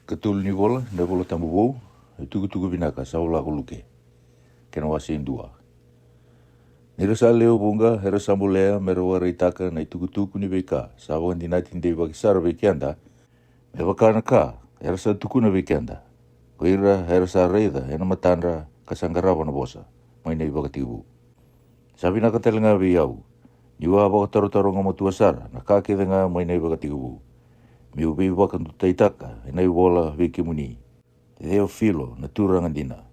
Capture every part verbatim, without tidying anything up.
Katolu ni vola, na iVola Tabu Vou, e tukutuku vinaka sa vola ko Luke. Kena wase e dua. Ni ra sa lewe vuqa, era sa bolea me ra vakaraitaka na itukutuku ni veika sa vakadinati deivaki sara vei keda, me vaka na ka era sa tukuna vei keda ko ira era sa raica ena matadra ka sa qarava na vosa mai na ivakatekivu. Sa vinaka tale ga vei au, niu a vakatarotaroga matua sara na ka kece ga mai na ivakatekivu, meu veivakadutaitaka ena ivola vei kemuni, Ceofilo, na turaga dina,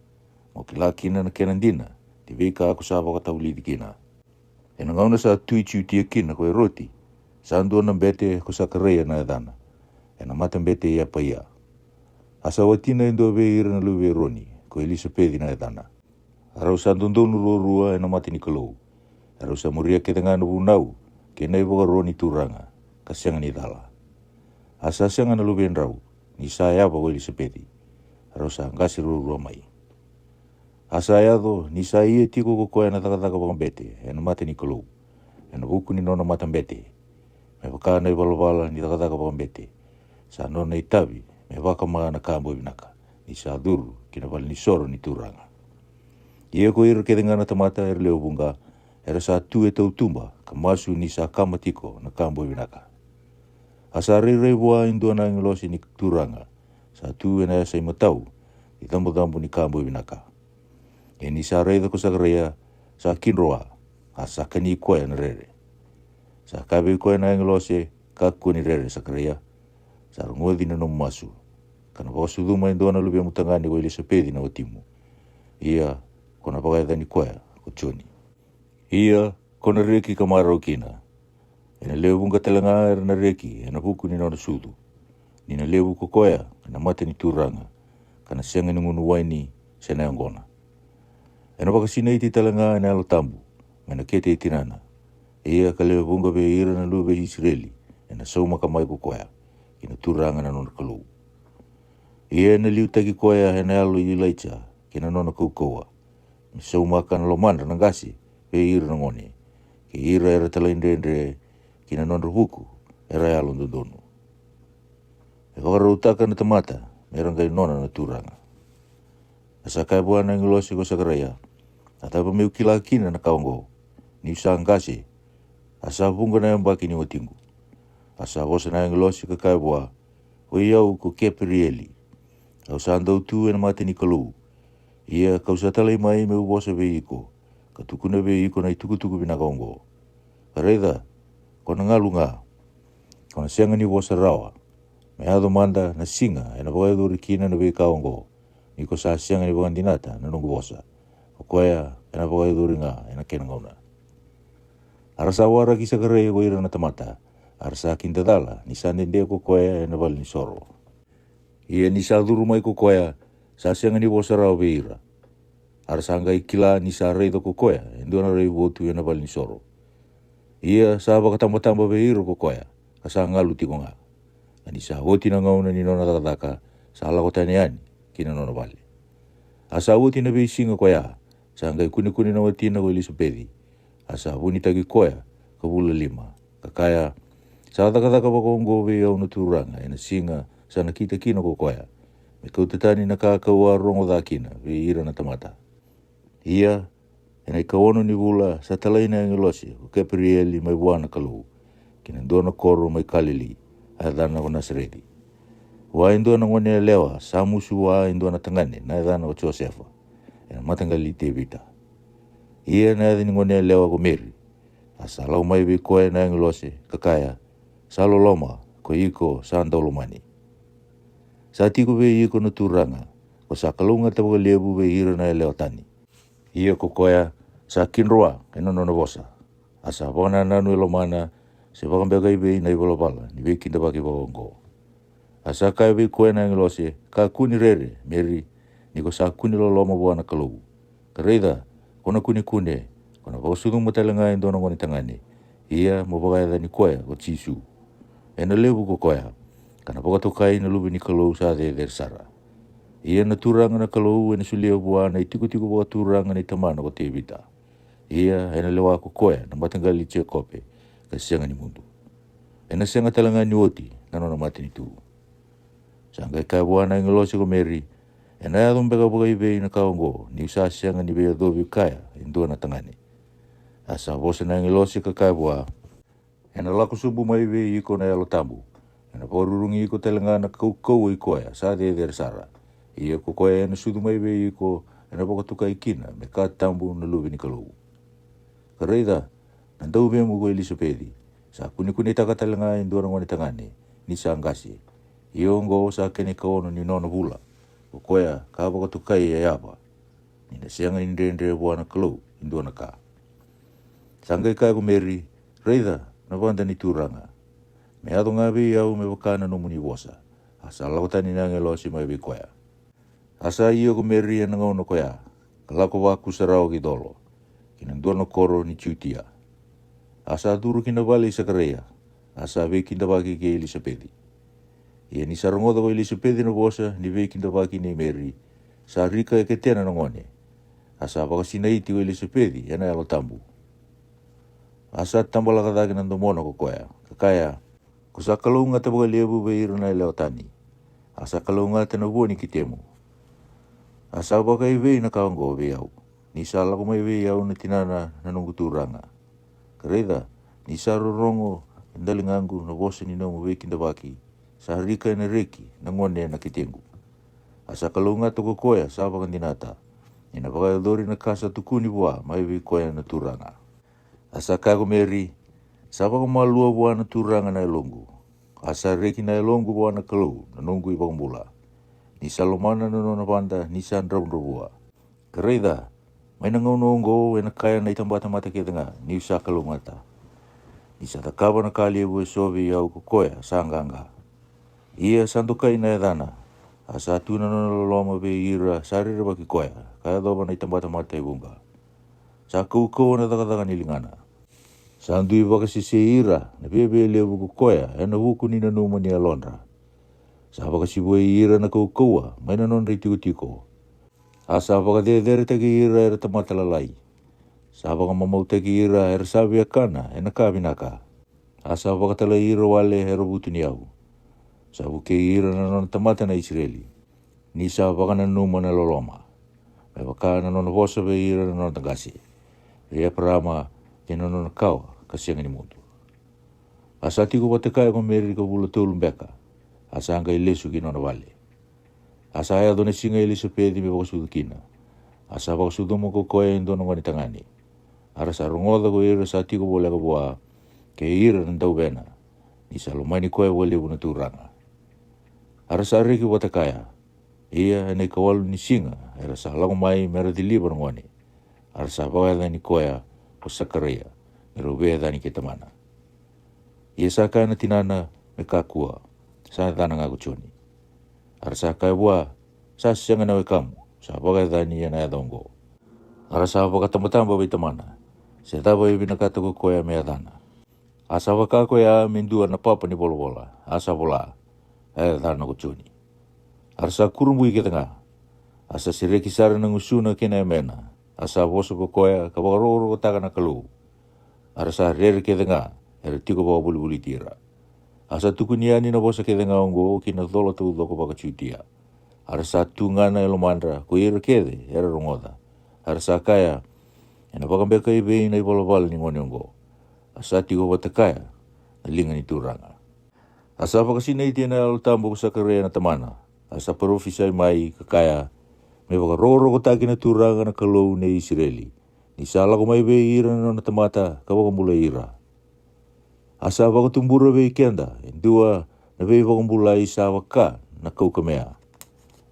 mo kila kina na kena dina ni veika ko sa vakatavulici kina. Ena gauna sa tui Jutia kina ko Eroti, sa dua na bete ko Sakaraia na yacana, ena matabete i Apaia. A sa watina e dua vei ira na luve i Eroni, ko Elisapeci na yacana. A rau sa dodonu ruarua ena mata ni Kalou. A rau sa muria kece ga na vunau kei na ivakaro ni Turaga, ka sega ni cala. A sa sega na luvedrau ni sa yava ko Elisapeci. A rau sa qase ruarua mai. A sa yaco ni sa ia tiko ko koya na cakacaka vakabete ena mata ni Kalou, ena vuku ni nona matabete, me vaka na ivalavala ni cakacaka vakabete sa nona itavi, me vakama na ka boi vinaka, ni sa curu ki na valenisoro ni Turaga. Ia ko ira kece ga na tamata era lewe vuqa, era sa tu e tautuba ka masu ni sa kama tiko na ka boi vinaka. A sa rairai vua e dua na agilosi ni Turaga, sa tu ena yasa imatau, ni cabocabo ni ka boi vinaka. Ia ni sa raica ko Sakaraia, sa kidroa, a sa kani koya na rere. Sa kaya vei koya na agilosi, Kakua ni rere, Sakaraia. Sa rogoci na nomu masu, ka na vakasucuma e dua na luvemu tagane ko Elisapeci na watimu. Ia ko na vakayacani koya ko Joni. Ia ko na reki ka marau kina. Ena lewe vuqa tale ga era na reki ena vuku ni nona sucu, ni na levu ko koya ena mata ni Turaga, ka na sega ni gunu waini se na yaqona. Ena vakasinaiti tale ga ena Yalo Tabu mai na kete i tinana. Ia ka lewe vuqa vei ira na luve i Isireli ena saumaka mai ko koya ki na Turaga na nodra Kalou. Ia ena liutaki koya ena yalo i Ilaija ki na nona kaukauwa, me saumaka na lomadra na qase vei ira na gone, kei ira era talaidredre ki na nodra vuku era yalododonu, me vakarautaka na tamata me ra qai nona na Turaga. A sa kaya vua na agilosi ko Sakaraia, A cava meu kila kina na ka oqo, niu sa qase, a sa vuqa na yabaki ni watiqu? A sa vosa na agilosi ka kaya vua, Oi au ko Keperieli. Au sa dau tu ena mata ni Kalou. Ia kau sa talai mai meu vosa vei iko, ka tukuna vei iko na itukutuku vinaka oqo. Ka raica, ko na galu ga, ko na sega ni vosa rawa, me yaco mada na siga ena vakayacori kina na veika oqo, ni ko sa sega ni vakadinata na noqu vosa, o koya ena vakayacori ga ena kena gauna. A ra sa waraki Sakaraia ko ira na tamata, a ra sa kidacala ni sa dede ko koya ena valenisoro. Ia ni sa curu mai ko koya, sa sega ni vosa rawa vei ira. A ra sa qai kila ni sa raica ko koya e dua na raivotu ena valenisoro. Ia sa vakatabataba vei ira ko koya, ka sa galu tiko ga. A ni sa oti na gauna ni nona cakacaka, sa lako tani yani ki na nona vale. A sa oti na veisiga koya, sa qai kunekune na watina ko Elisapeci, a sa vunitaki koya ka vula lima, ka kaya, Sa cakacaka vakaoqo vei au na Turaga ena siga sa nakita kina ko koya, me kauta tani na ka kau a rogo ca kina vei ira na tamata. Ia ena ikaono ni vula sa talai na agilosi ko Keperieli mai vua na Kalou ki na dua na koro mai Kalili, a yacana ko Nasareci. Vua e dua na gone yalewa sa musu vua e dua na tagane na yacana ko Josefa, ena mataqali i Tevita. Ia na yaca ni gone yalewa ko Meri. A sa lau mai vei koya na agilosi ka kaya, Sa loloma, ko iko sa dau lomani. Sa tiko vei iko na Turaga, ko sa kalougata vakalevu vei ira na yalewa tani. Ia ko koya sa kidroa ena nona vosa, a sa vakanananu e lomana, se vaka beka i vei na ivalavala ni veikidavaki vakaoqo. A sa kaya vei koya na agilosi, Kakua ni rere, Meri, ni ko sa kune loloma vua na Kalou. Ka raica, ko na kunekune, ko na vakasucuma tale ga e dua na gone tagane, ia mo vakayacani koya ko Jisu. Ena levu ko koya, ka na vakatokai na Luve ni Kalou sa cecere sara. Ia na Turaga na Kalou ena solia vua na itikotiko vakaturaga nei tamana ko Tevita. Ia ena lewa ko koya na mataqali i Jekope, ka sega ni mudu. Ena sega tale ga ni oti na nona matanitu. Sa qai kaya vua na agilosi ko Meri, ena yaco beka vakaivei na ka oqo, ni'u sa sega ni veiyacovi kaya e dua na tagane? A sa vosa na agilosi ka kaya vua, ena lako sobu mai vei iko na Yalo Tabu, ena vakarurugi iko tale ga na kaukauwa i koya sa cecere sara. Ia ko koya ena sucu mai vei iko, ena vakatokai kina me ka tabu na Luve ni Kalou. Ka raica, na dauvemu ko Elisapeci, sa kunekunetaka tale ga e dua na gone tagane, ni sa qase. Ia oqo sa kena ikaono ni nona vula, ko koya ka vakatokai e yava, ni na sega ni dredre vua na Kalou e dua na ka. Sa qai kaya ko Meri, raica, na vada ni Turaga, me yaco ga vei au me vaka na nomuni vosa. A sa lako tani na agilosi mai vei koya. A sa ia ko Meri ena gauna koya, ka lako vakusa rawa ki colo, ki na dua na koro ni Jutia. A sa curu ki na vale i Sakaraia, a sa veikidavaki kei Elisapeci. Ia ni sa rogoca ko Elisapeci na vosa ni veikidavaki nei Meri, sa rika e ketena na gone. A sa vakasinaiti ko Elisapeci ena Yalo Tabu. A sa tabalaka cake na domona ko koya, ka kaya, ko sa kalougata vakalevu vei ira na yalewa tani, a sa kalougata na vua ni ketemu. A sa vakaivei na ka oqo vei au, ni sa lako mai vei au na tinana na noqu turaga? Ka raica, ni sa rorogo e daligaqu na vosa ni nomu veikidavaki, sa rika ena reki na gone ena ketequ. A sa kalougata ko koya sa vakadinata, ni na vakayacori na ka sa tukuni vua mai vei koya na Turaga. A sa kaya ko Meri, sa vakamalua vua na Turaga na yaloqu. A sa reki na yaloqu vua na Kalou na noqu iVakabula, ni sa lomana na nona vada ni sa dravudravua. Ka raica, mai na gauna oqo ena kaya na itabatamata kece ga, ni'u sa kalougata. Ni sa cakava na ka levu eso vei au ko koya sa qaqa. Ia sa dokai na yacana, a sa tu na nona loloma vei ira sa rerevaki koya, ka yacova na itabatamata e vuqa. Sa kaukauwa na cakacaka ni ligana. Sa dui vakasesei ira na viavialevu ko koya ena vuku ni nanuma ni yalodra. Sa vakasivoi ira na kaukauwa mai na nodra itikotiko. A sa vakaceceretaki ira era tamata lalai. Sa vakamamautaki ira era sa viakana ena ka vinaka. A sa vakatalai ira wale era vutuniyau. Sa vukei ira na nona tamata na Isireli, ni sa vakananuma na loloma, me vaka na nona vosa vei ira na noda qase, vei Eparama, kei na nona kawa ka sega ni mudu. A sa tiko vata kaya ko Meri ka vula tolu beka, a sa qai lesu ki nona vale. A sa yaco na siga i Elisapeci me vakasucu kina. A sa vakasucuma ko koya e dua na gone tagane. A ra sa rogoca ko ira sa tiko voleka vua, kei ira na dauvena, ni sa lomani koya vakalevu na Turaga. A ra sa reki vata kaya. Ia ena ikawalu ni siga era sa lako mai me ra ciliva na gone. A ra sa vakayacani koya ko Sakaraia, me rau veiyacani kei tamana. Ia sa kaya na tinana, me kakua, sa yacana ga ko Joni. A ra sa kaya vua, sa sega na wekamu, sa vakayacani ena yaca oqo. A ra sa vakatabataba vei tamana, se cava e vinakata ko koya me yacana. A sa vaka koya me dua na papa ni volavola, a sa vola, a yacana ko Joni. A ra sa kurabui kece ga. A sa sereki sara na gusuna kei na yamena, a sa vosa ko koya ka vakarokorokotaka na Kalou. A ra sa rere kece ga era tiko vakavolivoliti ira. A sa tukuni yani na vosa kece ga oqo ki na cola taucoko vakaJutia. A ra sa tugana e lomadra ko ira kece era rogoca. A ra sa kaya, ena vakabeka i vei na ivalavala ni gone oqo? A sa tiko vata kaya na liga ni Turaga. A sa vakasinaiti ena Yalo Tabu ko Sakaraia na tamana, a sa parofisai mai ka kaya, me vakarokorokotaki na Turaga na Kalou nei Isireli, ni sa lako mai vei ira na nona tamata ka vakabulai ira. A sa vakatubura vei keda e dua na veivakabulai sa vaka na kaukamea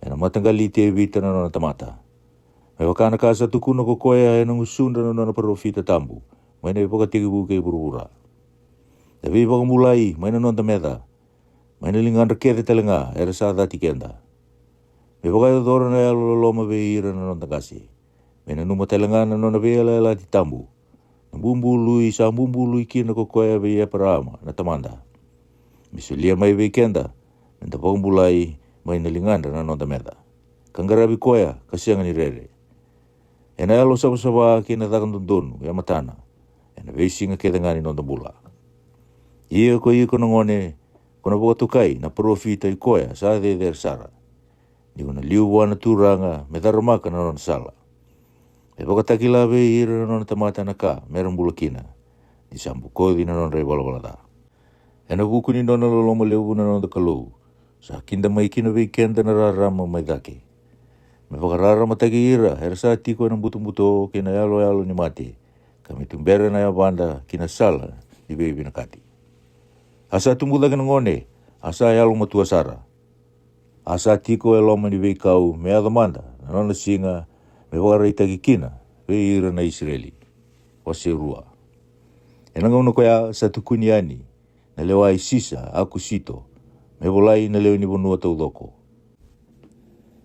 ena mataqali i Tevita na nona tamata, me vaka na ka sa tukuna ko koya ena gusudra na nona parofita tabu, mai na ivakatekivu kei vuravura. Na veivakabulai mai na noda meca, mai na ligadra kece tale ga era sa cati keda. Me vakayacora na yalololoma vei ira na noda qase, me nanuma tale ga na nona veiyalayalati tabu, na bubului sa bubului kina ko koya vei Eparaama na tamada. Me solia mai vei keda, me da vakabulai mai na ligadra na noda meca, ka qaravi koya ka sega ni rere. Ena yalo savasava kei na caka dodonu e matana, ena veisiga kece ga ni noda bula. Ia ko iko na gone, Ko na vakatokai na parofita i koya sa cecere sara. Ni ko na liu vua na Turaga me caramaka na nona sala, me vakatakila vei ira na nona tamata na ka me ra bula kina, ni sa bokoci na nodra i valavala ca. E na vuku ni nona loloma levu na noda Kalou, sa kida mai kina vei keda na rarama mai cake, me vakararamataki ira era sa tiko e na butobuto kei na yaloyalo ni mate, ka me tubera na yavada ki na sala ni veivinakati. A sa tubu cake na gone, a sa yalomatua sara. A sa tiko e loma ni veikau me yaco mada na nona siga, me vakaraitaki kina vei ira na Isireli. Wase rua. E na gauna koya sa tukuni yani na lewa i Sisa Akusito me volai na lewe ni vanua taucoko.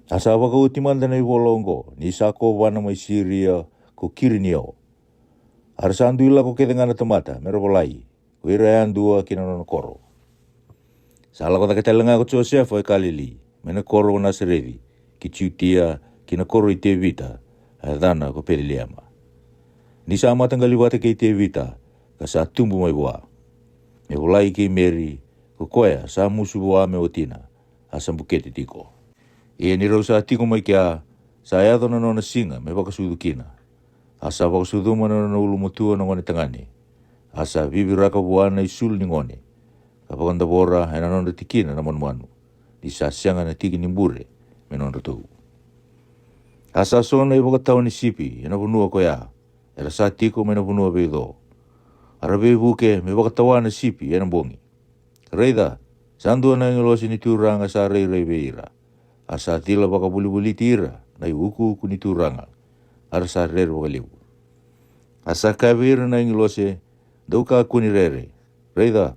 A sa vakaoti mada na i vola oqo ni sa kovana mai Siria ko Kirinio. A ra sa dui lako kece ga na tamata me ra volai, ko ira yadua ki na nona koro. Sa lako cake tale ga ko Josefa e Kalili, mai na koro ko Nasareci, ki Jutia, ki na koro i Tevita, a yacana ko Peceliema. Ni sa mataqali vata kei Tevita, ka sa tubu mai vua, me volai kei Meri, ko koya sa musu vua me watina, a sa bukete tiko. Ia ni rau sa tiko mai kea, sa yaco na nona siga me vakasucu kina. A sa vakasucuma na nona ulumatua na gone tagane, a sa viviraka vua na i sulu ni gone, ka vakadavora e na nodra tikina na manumanu, ni sa sega na tiki ni bure me nodratou. A sa so na i vakatawa ni sipi e na vanua koya, era sa tiko mai na vanua veico. A ra veivuke me vakatawa na sipi e na bogi. Raica, sa dua na agilosi ni Turaga sa rairai vei ira, a sa cila vakavolivoliti ira na i ukuuku ni Turaga, a ra sa rere vakalevu. A sa kaya vei ira na agilosi: Dou kakua ni rere. Raica,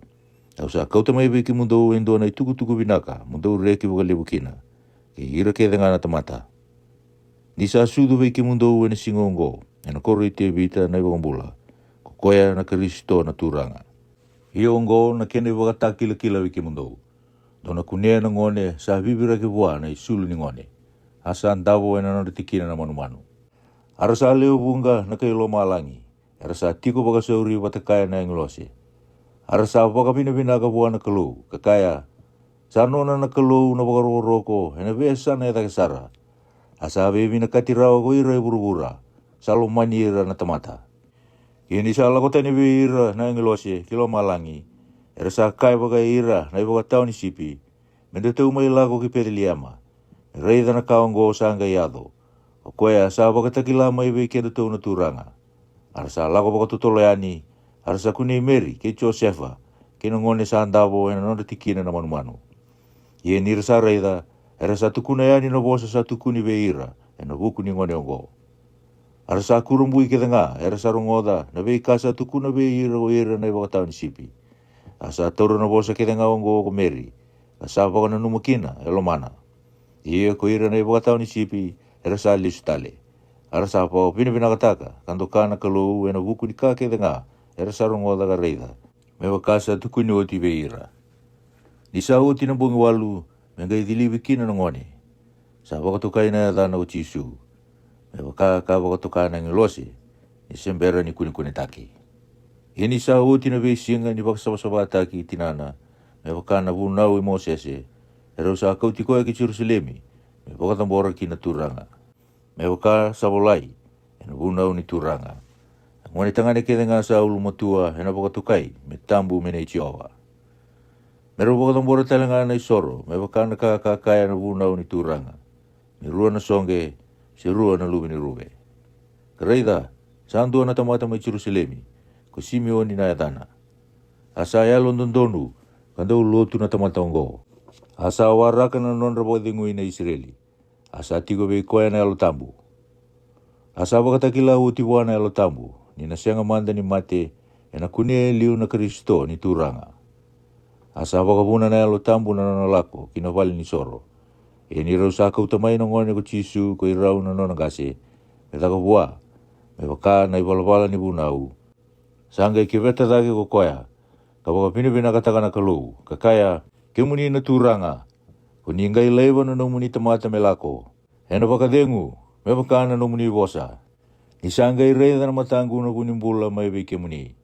au sa kauta mai vei kemudou e dua na i tukutuku vinaka mo dou reki vakalevu kina, kei ira kece ga na tamata. Ni sa sucu vei kemudou e na siga oqo e na koro i Tevita na i Vakabula, ko koya na Karisito na Turaga. Ia oqo na kena i vakatakilakila vei kemudou: dou na kunea na gone sa viviraki vua na i sulu ni gone, a sa davo e na nodra tikina na manumanu. A ra sa lewe vuqa na kai lomalagi, era sa tiko vakasauri vata kaya na agilosi. A ra sa vakavinavinaka vua na Kalou, ka kaya: Sa nona na Kalou na vakarokoroko e na veiyasana e cake sara. A sa veivinakati rawa ko ira e vuravura, sa lomani ira na tamata. Ia ni sa lako tani vei ira na agilosi ki lomalagi, era sa kaya vakai ira na i vakatawa ni sipi: Me datou mai lako ki Peceliema, me raica na ka oqo sa qai yaco, o koya sa vakatakila mai vei kedatou na Turaga. A ra sa lako vakatotolo yani, a ra sa kunei Meri kei Josefa kei na gone sa davo e na nodra tikina na manumanu. Ia ni ra sa raica, era sa tukuna yani na vosa sa tukuni vei ira e na vuku ni gone oqo. A ra sa kurabui kece ga era sa rogoca na veika sa tukuna vei ira ko ira na i vakatawa ni sipi. A sa taura na vosa kece ga oqo ko Meri, ka sa vakananuma kina e lomana. Ia ko ira na i vakatawa ni sipi era sa lesu tale, a ra sa vakavinavinakataka ka doka na Kalou e na vuku ni ka kece ga era sa rogoca ka raica, me vaka sa tukuni oti vei ira. Ni sa oti na bogi walu me qai cilivi kina na gone, sa vakatokai na yacana ko Jisu, me vaka ka vakatoka na agilosi ni se bera ni kunekunetaki. Ia ni sa oti na veisiga ni vakasavasavataki tinana, me vaka na vunau i Mosese, e rau sa kauti koya ki Jerusalemi me vakacabora ki na Turaga, me vaka sa volai e na vunau ni Turaga: A gone tagane kece ga sa ulumatua e na vakatokai me tabu me nei Jiova. Me rau vakacabora tale ga na i soro me vaka na ka ka kaya na vunau ni Turaga, me rua na soqe, se rua na luve ni ruve. Ka raica, sa dua na tamata mai Jerusalemi, ko Simioni na yacana. A sa yalododonu ka dau lotu na tamata oqo. A sa waraka na nodra vakacegui na Isireli. A sa tiko vei koya na Yalo Tabu. A sa vakatakila oti vua na Yalo Tabu ni na sega mada ni mate, e na kunea e liu na Karisito ni Turaga. A sa vakavuna na Yalo Tabu na nona lako ki na vale ni soro. Ia ni rau sa kauta mai na gone ko Jisu ko i rau na nona qase, me caka vua me vaka na i valavala ni vunau, sa qai keveta cake ko koya, ka vakavinavinakataka na Kalou, ka kaya: Kemuni na Turaga, ko ni qai laiva na nomuni tamata me lako, e na vakacegu me vaka na nomuni vosa. Ni sa qai raica na mataqu na vu ni bula mai vei kemuni.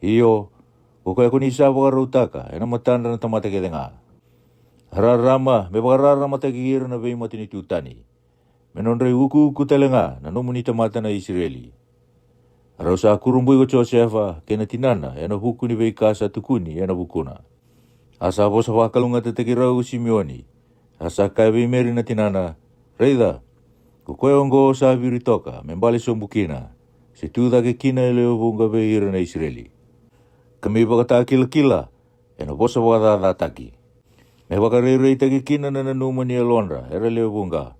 Io, ko koya ko ni sa vakarautaka e na matadra na tamata kece ga. A rarama me vakararamataki ira na veimatanitu tani, me nodra iukuuku tale ga na nomuni tamata na Isireli. A rau sa kurabui ko Josefa kei na tinana e na vuku ni veika sa tukuni e na vukuna. A sa vosa vakalougatataki rau ko Simioni. A sa kaya vei Meri na tinana, "Raica, ko koya oqo sa viri toka me bale sobu kina, se tu cake kina e lewe vuqa vei ira na Isireli, ka me ivakatakilakila e na vosa vakacacataki, me vakarairaitaki kina na nanuma ni yalodra era lewe vuqa.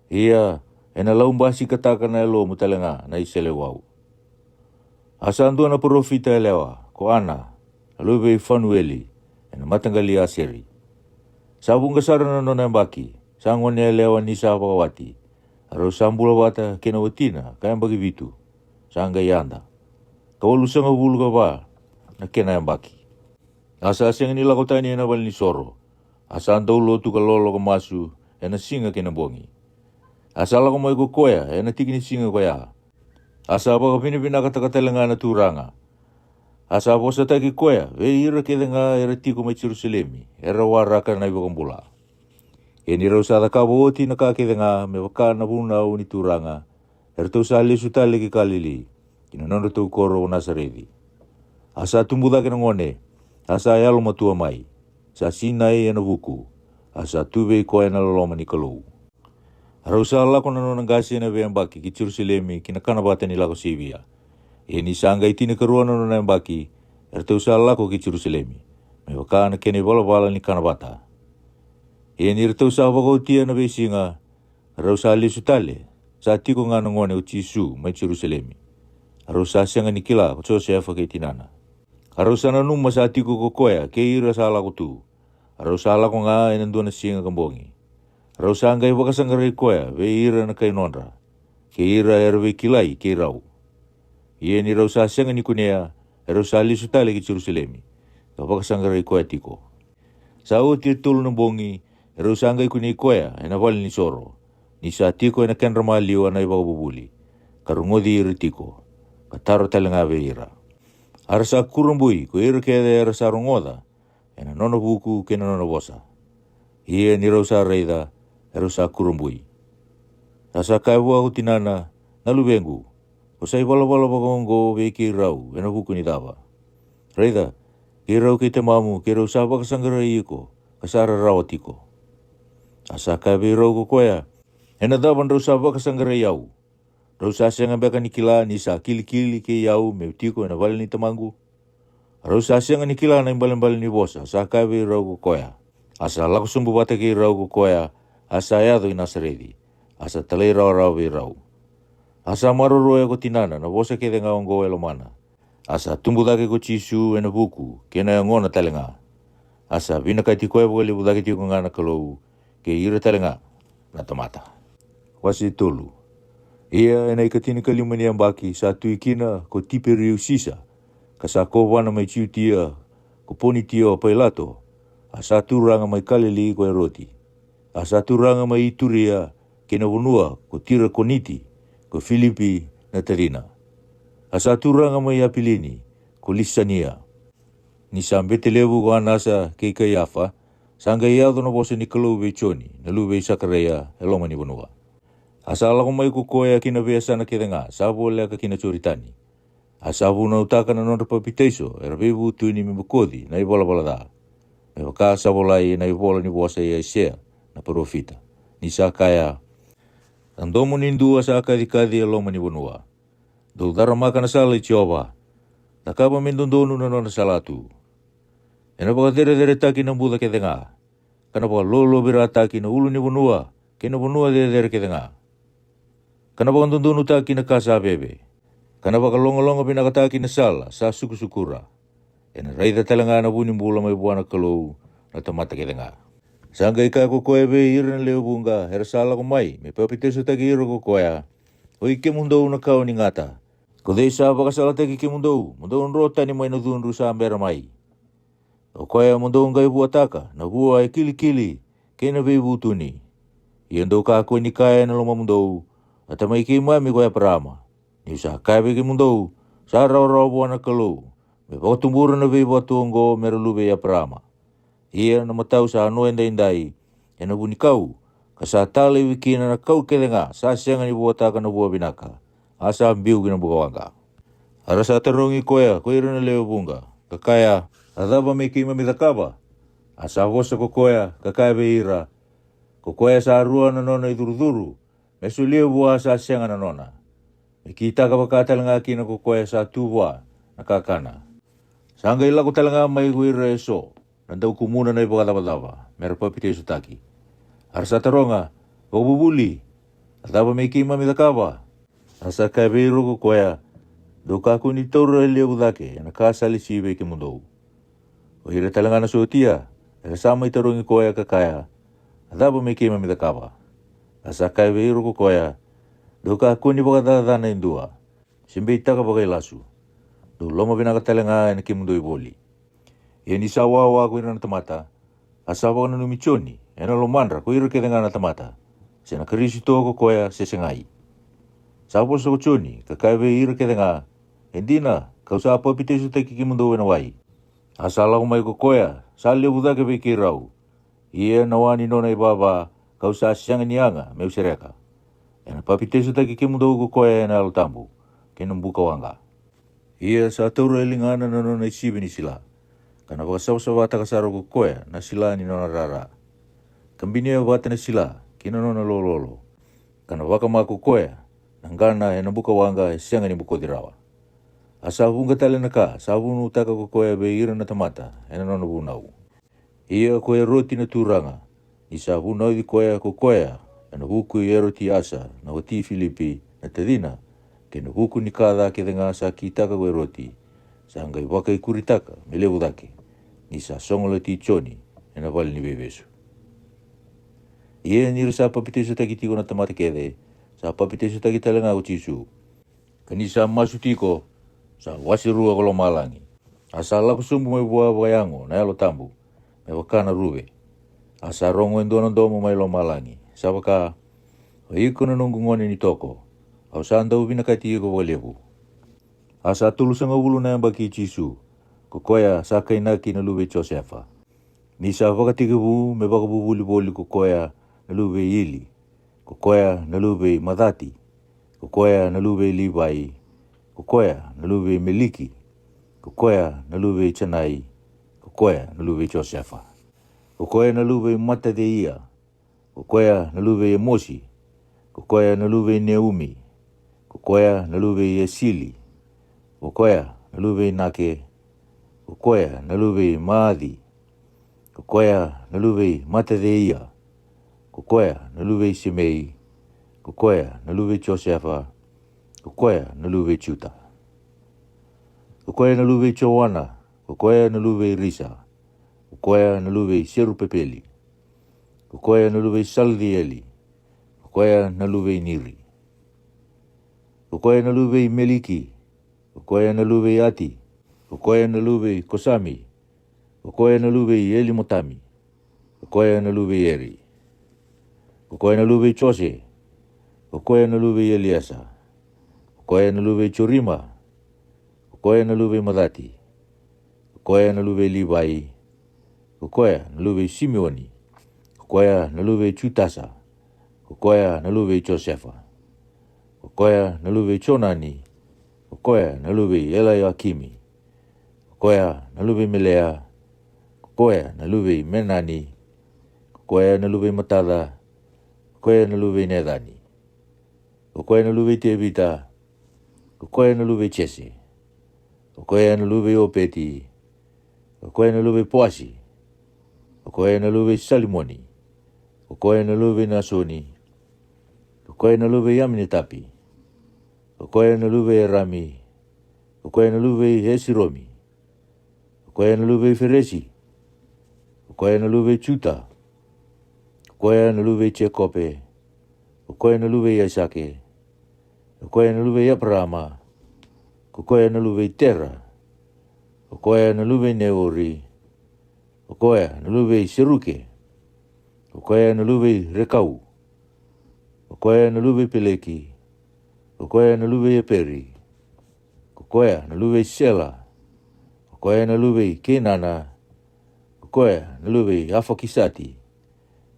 Ia, e na laubasikataka na yalomu tale ga na iseleiwau." A sa dua na parofita yalewa ko Ana, a luve i Fanueli, e na mataqali i Aseri. Sa vuqa sara na nona yabaki, sa gone yalewa ni sa vakawati. A rau sa bula vata kei na watina ka yabaki vitu, sa qai yada, ka walusagavulu ka va na kena yabaki. A sa sega ni lako tani e na valenisoro. A sa dau lotu ka lolo ka masu e na siga kei na bogi. A sa lako mai ko koya e na tiki ni siga koya. A sa vakavinavinakataka tale ga na Turaga. A sa vosataki koya vei ira kece ga era tiko mai Jerusalemi, era waraka na iVakabula. Ia ni rau sa cakava oti na ka kece ga me vaka na vunau ni Turaga, eratou sa lesu tale ki Kalili, ki na nodratou koro o Nasareci. A sa tubu cake na gone, a sa yalomatua mai, sa sinai e na vuku, a sa tu vei koya na loloma ni Kalou. A rau sa lako na nona qase e na veiyabaki ki Jerusalemi ki na kanavata ni Lako Sivia. Ia ni sa qai tinikarua na nona yabaki, eratou sa lako ki Jerusalemi, me vaka na kena ivalavala ni kanavata. Ia ni ratou sa vakaotia na veisiga, a rau sa lesu tale, sa tiko ga na gone o Jisu mai Jerusalemi. A rau sa sega ni kila ko Josefa kei tinana. A rau sa nanuma sa tiko ko koya kei ira sa lako tu. A rau sa lako ga e na dua na siga ka bogi. A rau sa qai vakasaqarai koya vei ira na kai nodra, kei ira era veikilai kei rau. Ia ni rau sa sega ni kunea, e rau sa lesu tale ki Jerusalemi, ka vakasaqarai koya tiko. Sa oti e tolu na bogi, e rau sa qai kunei koya e na valenisoro, ni sa tiko e na kedra maliwa na ivakavuvuli, ka rogoci ira tiko, ka taro tale ga vei ira. A ra sa kurabui ko ira kece era sa rogoca e na nona vuku kei na nona vosa. Ia ni rau sa raica, e rau sa kurabui. A sa kaya vua ko tinana, "Na luvequ, ko sa ivalavala vakaoqo vei keirau e na vuku ni cava? Raica, keirau kei tamamu keirau sa vakasaqarai iko, ka sa rarawa tiko." A sa kaya vei rau ko koya, "E na cava drau sa vakasaqarai au? Drau sa sega beka ni kila ni sa kilikili kei au meu tiko e na vale ni tamaqu?" A rau sa sega ni kila na ibalebale ni vosa sa kaya vei rau ko koya. A sa lako sobu vata kei rau ko koya, a sa yaco i Nasareci, a sa talairawarawa vei rau. A sa maroroya ko tinana na vosa kece ga oqo e lomana. A sa tubu cake ko Jisu e na vuku kei na yagona tale ga. A sa vinakati koya vakalevu cake tiko ga na Kalou, kei ira tale ga na tamata. Wase tolu. Ia e na ikatinikalima ni yabaki sa tui kina ko Tiperiu Sisa, ka sa kovana mai Jutia ko Ponitio Pailato, a sa turaga mai Kalili ko Eroti, a sa turaga mai Ituria, kei na vanua ko Tirakoniti, ko Filipi na tacina, a sa turaga mai Apilini ko Lisania. Ni sa bete levu ko Anasa kei Kaiafa, sa qai yaco na vosa ni Kalou vei Joni na luve i Sakaraia e loma ni vanua. A sa lako mai ko koya ki na veiyasana kece ga sa voleka ki na Joritani. A sa vunautaka na nodra papitaiso era veivutuni me bokoci na ivalavala ca, me vaka sa volai e na ivola ni vosa i Aisea na parofita, ni sa kaya, "A domo ni dua sa kacikaci e loma ni vanua. Dou caramaka na sala i Jiova. Cakava me dodonu na nona salatu. E na vakacereceretaki na buca kece ga, ka na vakalolovirataki na ulu ni vanua kei na vanua cecere kece ga, ka na vakadodonutaki na ka sa veve, ka na vakalogaloga vinakataki na sala sa sukusukura. E na raica tale ga na vu ni bula mai vua na Kalou na tamata kece ga." Sa qai kaya ko koya vei ira na lewe vuqa era sa lako mai me papitaisotaki ira ko koya, "Oi kemudou na kawa ni gata, ko cei sa vakasalataki kemudou mo dou dro tani mai na cudru sa bera mai? O koya mo dou qai vuataka na vua e kilikili kei na veivutuni. Ia dou kakua ni kaya e na lomamudou, 'A tamai keimami ko Eparaama.' Niu sa kaya vei kemudou, sa rawarawa vua na Kalou me vakatubura na veivatu oqo me ra luve i Eparaama. Ia na matau sa no edaidai e na vunikau, ka sa ta laivi kina na kau kece ga sa sega ni vuataka na vua vinaka, a sa biu ki na bukawaqa. A ra sa tarogi koya ko ira na lewe vuqa, ka kaya, A cava me keimami cakava? A sa vosa ko koya, ka kaya vei ira, Ko koya sa rua na nona i curucuru, me solia vua sa sega na nona, me kitaka vaka tale ga kina ko koya sa tu vua na kakana. Sa qai lako tale ga mai ko ira e so na daukumuna na i vakacavacava me ra papitaisotaki. A ra sa taroga, Vakavuvuli, a cava me keimami cakava? A sa kaya vei ira ko koya, Dou kakua ni taura e levu cake e na ka sa lesi vei kemudou. O ira tale ga na sotia era sa mai tarogi koya, ka kaya, A cava me keimami cakava? A sa kaya vei ira ko koya, Dou kakua ni vakacacana e dua, se beitaka vakailasu. Dou lomavinaka tale ga e na kemudou i voli. Ia ni sa wawa ko ira na tamata, a sa vakananumi Joni e na lomadra ko ira kece ga na tamata, se na Karisito ko koya se segai. Sa vosa ko Joni, ka kaya vei ira kece ga, E dina, ka'u sa papitaisotaki kemudou e na wai. A sa lako mai ko koya sa levu cake vei keirau, ia na wa ni nona i vava, ka'u sa sega ni yaga me'u sereka. E na papitaisotaki kemudou ko koya e na Yalo Tabu kei na bukawaqa. Ia sa taura e ligana na nona i sivi ni sila, ka na vakasavasavataka sara ko koya na sila ni nona rara, ka binia vata na sila ki na nona lololo, ka na vakama ko koya na qana e na bukawaqa e sega ni bokoci rawa. A sa vuqa tale na ka sa vunautaka ko koya vei ira na tamata e na nona vunau. Ia ko Eroti na turaga, ni sa vunauci koya ko koya e na vuku i Eroti Asa na wati i Filipi na tacina, kei na vuku ni ka ca kece ga sa kitaka ko Eroti, sa qai vakaikuritaka me levu cake, ni sa sogolati Joni e na vale ni veivesu. Ia ni ra sa papitaisotaki tiko na tamata kece, sa papitaisotaki tale ga ko Jisu. Ka ni sa masu tiko, sa wase rua ko lomalagi. A sa lako sobu mai vua vakayago na Yalo Tabu, me vaka na ruve. A sa rogo e dua na domo mai lomalagi, sa vaka, O iko na noqu gone ni toko, au sa dau vinakati iko vakalevu. A sa tolusagavulu na yabaki i Jisu, ko koya sa kainaki na luve i Josefa. Ni sa vakatekivu me vakavuvuli voli ko koya na luve i Ili, ko koya na luve i Macati, ko koya na luve i Livai, ko koya na luve i Meliki, ko koya na luve i Janai, ko koya na luve i Josefa, ko koya na luve i Mataceia, ko koya na luve i Emosi, ko koya na luve i Neumi, ko koya na luve i Esili, ko koya na luve i Nake, ko koya na luve i Maaci, ko koya na luve i Mataceia, ko koya na luve i Semei, ko koya na luve i Josefa, ko koya na luve i Juta, ko koya na luve i Joana, ko koya na luve i Risa, ko koya na luve i Serupepeli, ko koya na luve i Salcieli, ko koya na luve i Niri, ko koya na luve i Meliki, ko koya na luve i Ati, ko koya na luve i Kosami, ko koya na luve i Elimotami, ko koya na luve i Eri, ko koya na luve i Jose, ko koya na luve i Eliesa, ko koya na luve i Jorima, ko koya na luve i Macati, ko koya na luve i Livai, ko koya na luve i Simioni, ko koya na luve i Jutasa, ko koya na luve i Josefa, ko koya na luve i Jonani, ko koya na luve i Elaiakimi, ko koya na luve i Melea, ko koya na luve i Menani, ko koya na luve i Mataca, ko koya na luve i Necani, ko koya na luve i Tevita, ko koya na luve i Jese, ko koya na luve i Opeti, ko koya na luve i Poasi, ko koya na luve i Salimoni, ko koya na luve i Nasoni, ko koya na luve i Aminetapi, ko koya na luve i Erami, ko koya na luve i Esiromi, ko koya na luve i Feresi, ko koya na luve i Juta, ko koya na luve i Jekope, ko koya na luve i Aisake, ko koya na luve i Eparaama, ko koya na luve i Tera, ko koya na luve i Neori, ko koya na luve i Seruke, ko koya na luve i Rekau, ko koya na luve i Peleki, ko koya na luve i Eperi, ko koya na luve i Sela, koya na luve i Keinana, ko koya na luve i Afakisati,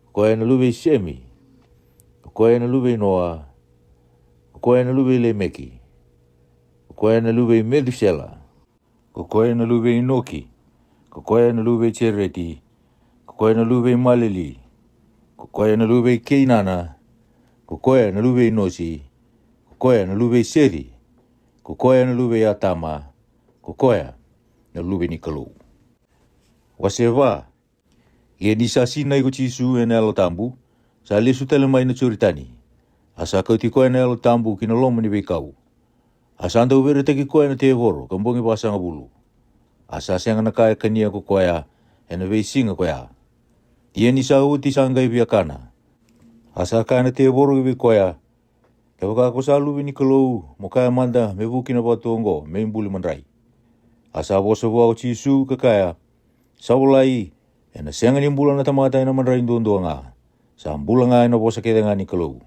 ko koya na luve i Semi, ko koya na luve i Noa, ko koya na luve i Lemeki, ko koya na luve i Metusela, ko koya na luve i Inoki, ko koya na luve i Jereti, ko koya na luve i Maleli, ko koya na luve i Keinana, ko koya na luve i Nosi, ko koya na luve i Seti, ko koya na luve i Atama, ko koya na luve ni Kalou. Wase va. Ia ni sa sinai ko Jisu e na Yalo Tabu, sa lesu tale mai na Joritani, a sa kauti koya na Yalo Tabu ki na loma ni veikau. A sa dauveretaki koya na tevoro ka bogi vasagavulu. A sa sega na ka e kania ko koya e na veisiga koya. Ia ni sa oti sa qai via kana. A sa kaya na tevoro ki vei koya, Kevaka ko sa luve ni Kalou, mo kaya mada me vuki na vatu oqo me ibuli madrai. A sa vosa vua ko Jisu ka kaya, Sa volai, e na sega ni bula na tamata e na madrai duadua ga, sa bula ga e na vosa kece ga ni Kalou.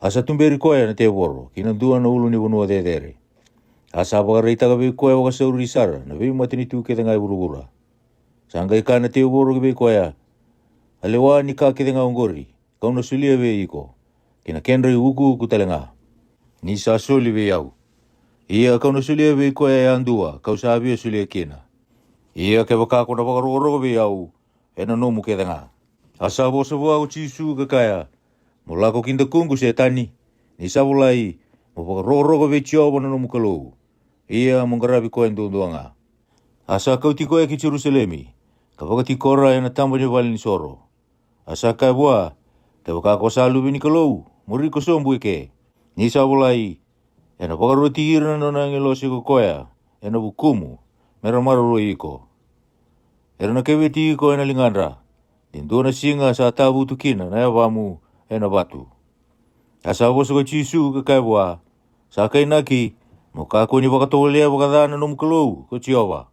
A sa tuberi koya na tevoro ki na dua na ulunivanua cecere. A sa vakaraitaka vei koya vakasauri sara na veimatanitu kece ga e vuravura. Sa qai kaya na tevoro ki vei koya, A lewa ni ka kece ga oqori, ka'u na solia vei iko, ki na kedra iukuuku tale ga, ni sa soli vei au. Ia ka'u na solia vei koya yadua ka'u sa via solia kina. Ia kevaka ko na vakarokoroko vei au, e na nomu kece ga. A sa vosa vua ko Jisu ka kaya, Mo lako ki dakuqu Setani, ni sa volai, Mo vakarokoroko vei Jiova na nomu Kalou, ia mo qaravi koya duadua ga. A sa kauti koya ki Jerusalemi, ka vakatikora e na taba ni vale ni soro. A sa kaya vua, Kevaka ko sa luve ni Kalou, mo riko sobu eke, ni sa volai, E na vakaroti ira na nona agilosi ko koya e na vukumu, me ra maroroi iko. Era na keveti iko e na ligadra, ni dua na siga sa tavutu kina na yavamu e na vatu. A sa vosa ko Jisu ka kaya vua, Sa kainaki, mo kakua ni vakatovolea vakaca na nomu Kalou ko Jiova.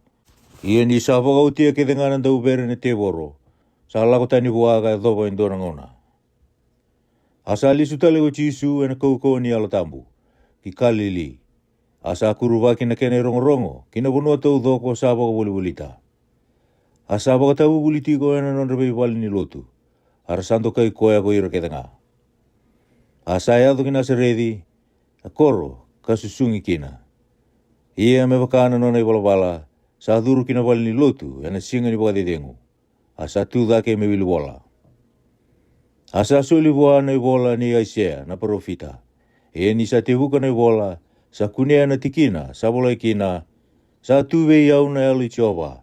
Ia ni sa vakaotia kece ga na dauvere na tevoro, sa lako tani vua ka yacova e dua na gauna. A sa lesu tale ko Jisu e na kaukauwa ni Yalo Tabu, ki Kalili. A sa kuruvaki na kena irogorogo ki na vanua taucoko sa vakavolivolita. A sa vakatavuvuli tiko e na nodra veivale ni lotu, a ra sa dokai koya ko ira kece ga. A sa yaco ki Nasareci, a koro ka susugi kina. Ia me vaka na nona ivalavala, sa curu ki na vale ni lotu e na siga ni vakacecegu, a sa tu cake me wili vola. A sa soli vua na ivola nei Aisea na parofita. Ia ni sa tevuka na ivola, sa kunea na tikina sa volai kina, Sa tu vei au na Yalo i Jiova,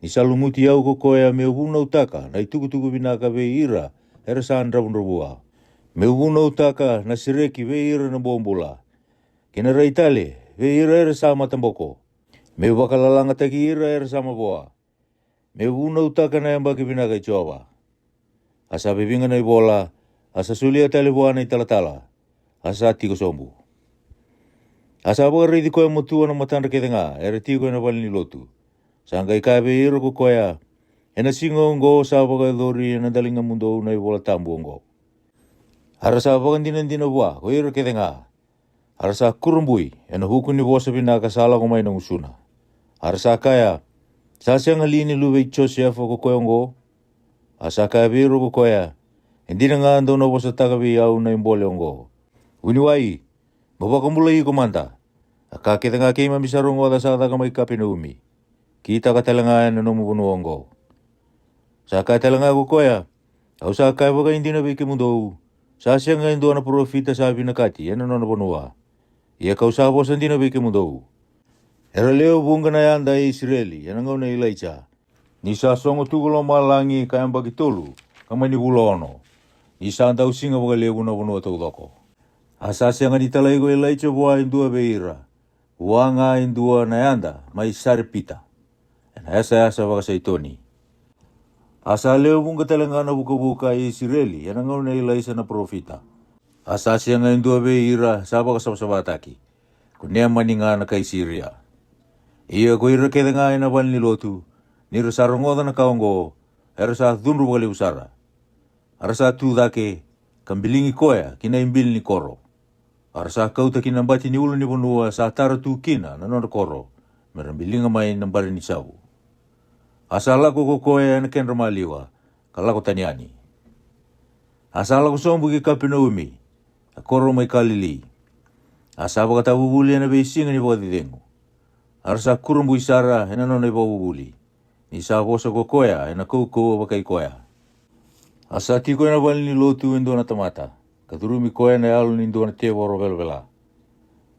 ni sa lumuti au ko koya me'u vunautaka na itukutuku vinaka vei ira era sa dravudravua, me'u vunautaka na sereki vei ira na bobula, kei na rai tale vei ira era sa mataboko, me'u vakalalagataki ira era sa mavoa, me'u vunautaka na yabaki vinaka i Jiova. A sa viviga na ivola, a sa solia tale vua na italatala, a sa tiko sobu. A sa vakaraici koya matua na matadra kece ga era tiko e na vale ni lotu. Sa qai kaya vei ira ko koya, E na siga oqo sa vakayacori e na daligamudou na ivola tabu oqo. A ra sa vakadinadina vua ko ira kece ga. A ra sa kurabui e na vuku ni vosa vinaka sa lako mai na gusuna. A ra sa kaya, Sa sega li ni luve i Josefa ko koya oqo? A sa kaya vei ira ko koya, E dina ga dou na vosataka vei au na ibole oqo, Vuniwai, mo vakabulai iko mada. A ka kece ga keimami sa rogoca sa caka mai Kapenaumi, kitaka tale ga e na nomu vanua oqo. Sa kaya tale ga ko koya, Au sa kaya vakaidina vei kemudou, sa sega e dua na parofita sa vinakati e na nona vanua. Ia ka'u sa vosa dina vei kemudou, era lewe vuqa na yada e Isireli e na gauna i Ilaija, ni sa sogo tu ko lomalagi ka yabaki tolu ka mai ni vula ono, ni sa dausiga vakalevu na vanua taucoko. A sa sega ni talai ko Ilaija vua e dua vei ira, vua ga e dua na yada mai Sarepita, e na yasayasa vakaSaitoni. A sa lewe vuqa tale ga na vukavuka e Isireli e na gauna i Ilaisa na parofita. A sa sega e dua vei ira sa vakasavasavataki, ko Neamani ga na kai Siria. Ia ko ira kece ga e na vale ni lotu, ni ra sa rogoca na ka oqo, era sa cudru vakalevu sara. A ra sa tu cake, ka biligi koya ki na ibili ni koro. A ra sa kauta ki na bati ni ulunivanua sa tara tu kina na nodra koro, me ra biliga mai na bari ni savu. A sa lako ko koya e na kedra maliwa, ka lako tani yani. A sa lako sobu ki Kapenaumi, a koro mai Kalili. A sa vakatavuvuli e na veisiga ni vakacecegu. A ra sa kurabui sara e na nona ivakavuvuli, ni sa vosa ko koya e na kaukauwa vakai koya. A sa tiko e na vale ni lotu e dua na tamata, ka curumi koya na yalo ni dua na tevoro velavela.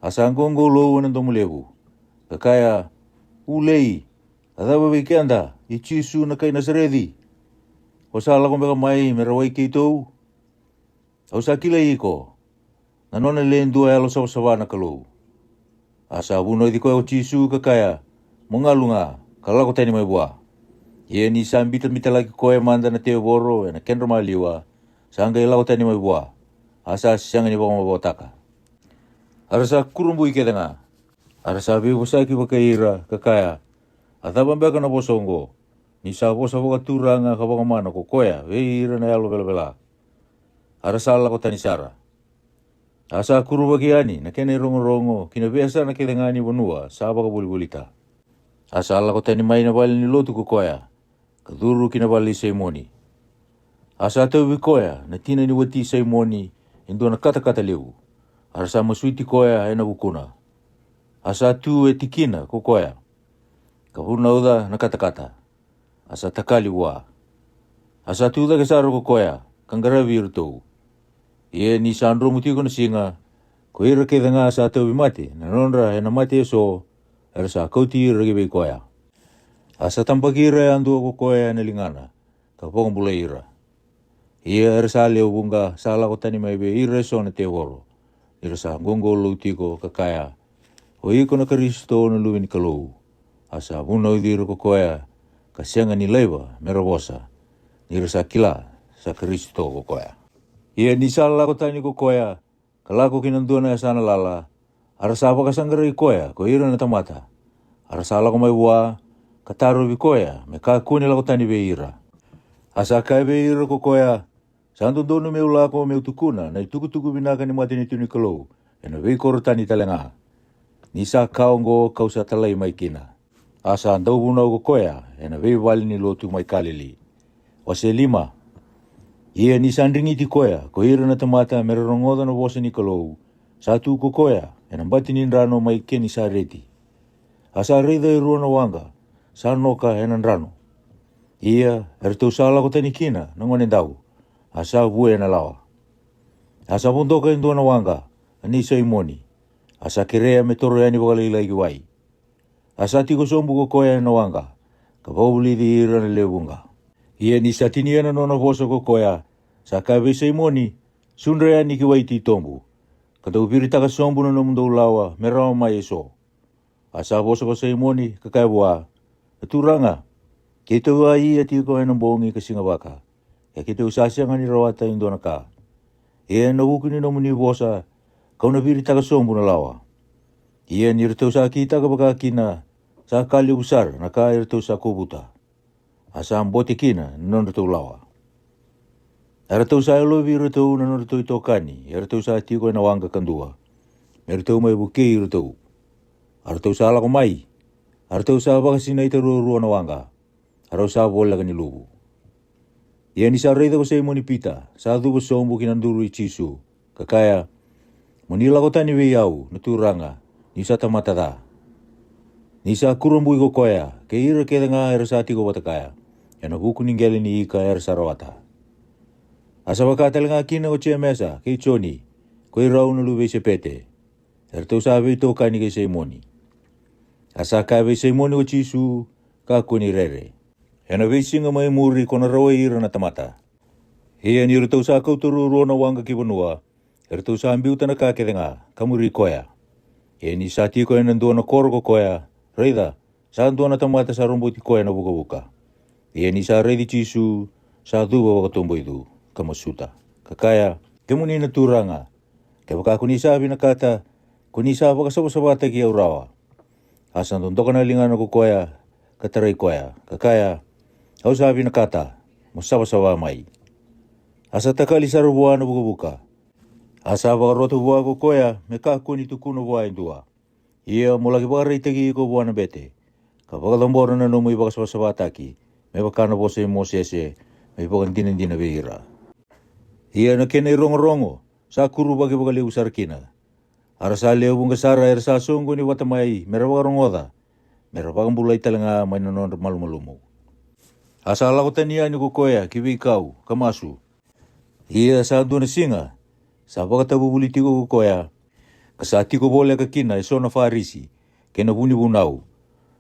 A sa qoqolou e na domo levu, ka kaya, "Ulei, a cava vei keda, i Jisu na kai Nasareci? O sa lako beka mai me rawai keitou? Au sa kilai iko, na nona le dua yalo savasava na Kalou." A sa vunauci koya ko Jisu ka kaya, "Mo galu ga, ka lako tani mai vua." Ia ni sa bitabita laki koya mada na tevoro e na kedra maliwa, sa qai lako tani mai vua, a sa sega ni vakamavoataka. A ra sa kurabui kece ga. A ra sa veivosaki vakai ira ka kaya, "A cava beka na vosa oqo? Ni sa vosa vakaturaga ka vakamana ko koya vei ira na yalo velavela." A ra sa lako tani sara. A sa kuruvaki yani na kena irogorogo ki na veiyasana kece ga ni vanua sa vakavolivolita. A sa lako tani mai na vale ni lotu ko koya, ka curu ki na vale i Saimoni. A sa tauvi koya na tina ni wati i Saimoni e dua na katakata levu. A ra sa masuti koya e na vukuna. A sa tu e tikina ko koya, ka vunauca na katakata. A sa takali vua. A sa tu cake sara ko koya, ka qaravi iratou. Ia ni sa dromu tiko na siga, ko ira kece ga sa tauvi mate na nodra e na mate eso, era sa kauti ira ki vei koya. A sa tabaki ira yadua ko koya e na ligana, ka vakabulai ira. Ia era sa lewe vuqa sa lako tani mai vei ira eso na tevoro, ni ra sa qoqolou tiko ka kaya, "O iko na Karisito na Luve ni Kalou." A sa vunauci ira ko koya, ka sega ni laiva me ra vosa, ni ra sa kila sa Karisito ko koya. Ia ni sa lako tani ko koya, ka lako ki na dua na yasana lala, a ra sa vakasaqarai koya ko ira na tamata. A ra sa lako mai vua, ka tarovi koya me kakua ni lako tani vei ira. A sa kaya vei ira ko koya, "Sa dodonu meu lako meu tukuna na itukutuku vinaka ni matanitu ni Kalou e na veikoro tani tale ga. Ni sa ka oqo ka'u sa talai mai kina." A sa dau vunau ko koya e na veivale ni lotu mai Kalili. Wase lima. Ia ni sa drigiti koya ko ira na tamata me ra rogoca na vosa ni Kalou, sa tu ko koya e na bati ni drano mai Kenisareti. A sa raica e rua na waqa sa noka e na drano. Ia eratou sa lako tani kina na gone dau, a sa vue e na lawa. A sa vodoka e dua na waqa, a nei Saimoni. A sa kerea me toro yani vakalailai ki wai. A sa tiko sobu ko koya e na waqa, ka vakavulici ira na lewe vuqa. Ia ni sa tinia na nona vosa ko koya, sa kaya vei Saimoni, "Sudra yani ki wai titobu, ka dau viritaka sobu na nomudou lawa me rawa mai eso." A sa vosa ko Saimoni ka kaya vua, "Na Turaga, keitou a ia tiko e na bogi ka sigavaka, ia keitou sa sega ni rawata e dua na ka. Ia e na vuku ni nomuni vosa, ka'u na viritaka sobu na lawa." Ia ni ratou sa kitaka vaka kina, sa ka levu sara na ka eratou sa kovuta. A sa bote kina na nodratou lawa. Eratou sa yalovi iratou na nodratou itokani eratou sa tiko e na waqa kadua, me ratou mai vukei iratou. Eratou sa lako mai, eratou sa vakasinaita ruarua na waqa, erau sa voleka ni luvu. Ia ni sa raica ko Saimoni Pita sa cuva sobu ki na duru i Jisu, ka kaya, "Mo ni lako tani vei au, na Turaga, ni'u sa tamata ca." Ni sa kurabui ko koya kei ira kece ga era sa tiko vata kaya, e na vuku ni qele ni ika era sa rawata. A sa vaka tale ga kina ko Jemesa kei Joni, ko irau na luve i Sepete, eratou sa veitokani kei Saimoni. A sa kaya vei Saimoni ko Jisu, "Kakua ni rere. E na veisiga mai muri ko na rawai ira na tamata." Ia ni ratou sa kauta ruarua na waqa ki vanua, eratou sa biuta na ka kece ga ka muri koya. Ia ni sa tiko e na dua na koro ko koya, raica, sa dua na tamata sa roboti koya na vukavuka. Ia ni sa raici Jisu, sa cuva vakatoboicu, ka masuta, ka kaya, "Kemuni na Turaga, kevaka ko ni sa vinakata, ko ni sa vakasavasavataki au rawa." A sa dodoka na ligana ko koya, ka tarai koya, ka kaya, "Au sa vinakata, mo savasava mai." A sa takali sara vua na vukavuka. A sa vakarota vua ko koya me kakua ni tukuna vua e dua. "Ia mo laki vakaraitaki iko vua na bete, ka vakacabora na nomu ivakasavasavataki, me vaka na vosa i Mosese, me ivakadinadina vei ira. Ia na kena irogorogo sa kuruvaki vakalevu sara kina. A ra sa lewe vuqa sara era sa soqoni vata mai me ra vakarogoca, me ra vakabulai tale ga mai na nodra malumalumu. A sa lako tani yani ko koya ki veikau ka masu. Ia sa dua na siga sa vakatavuvuli tiko ko koya, ka sa tiko voleka kina e so na Farisi kei na vunivunau,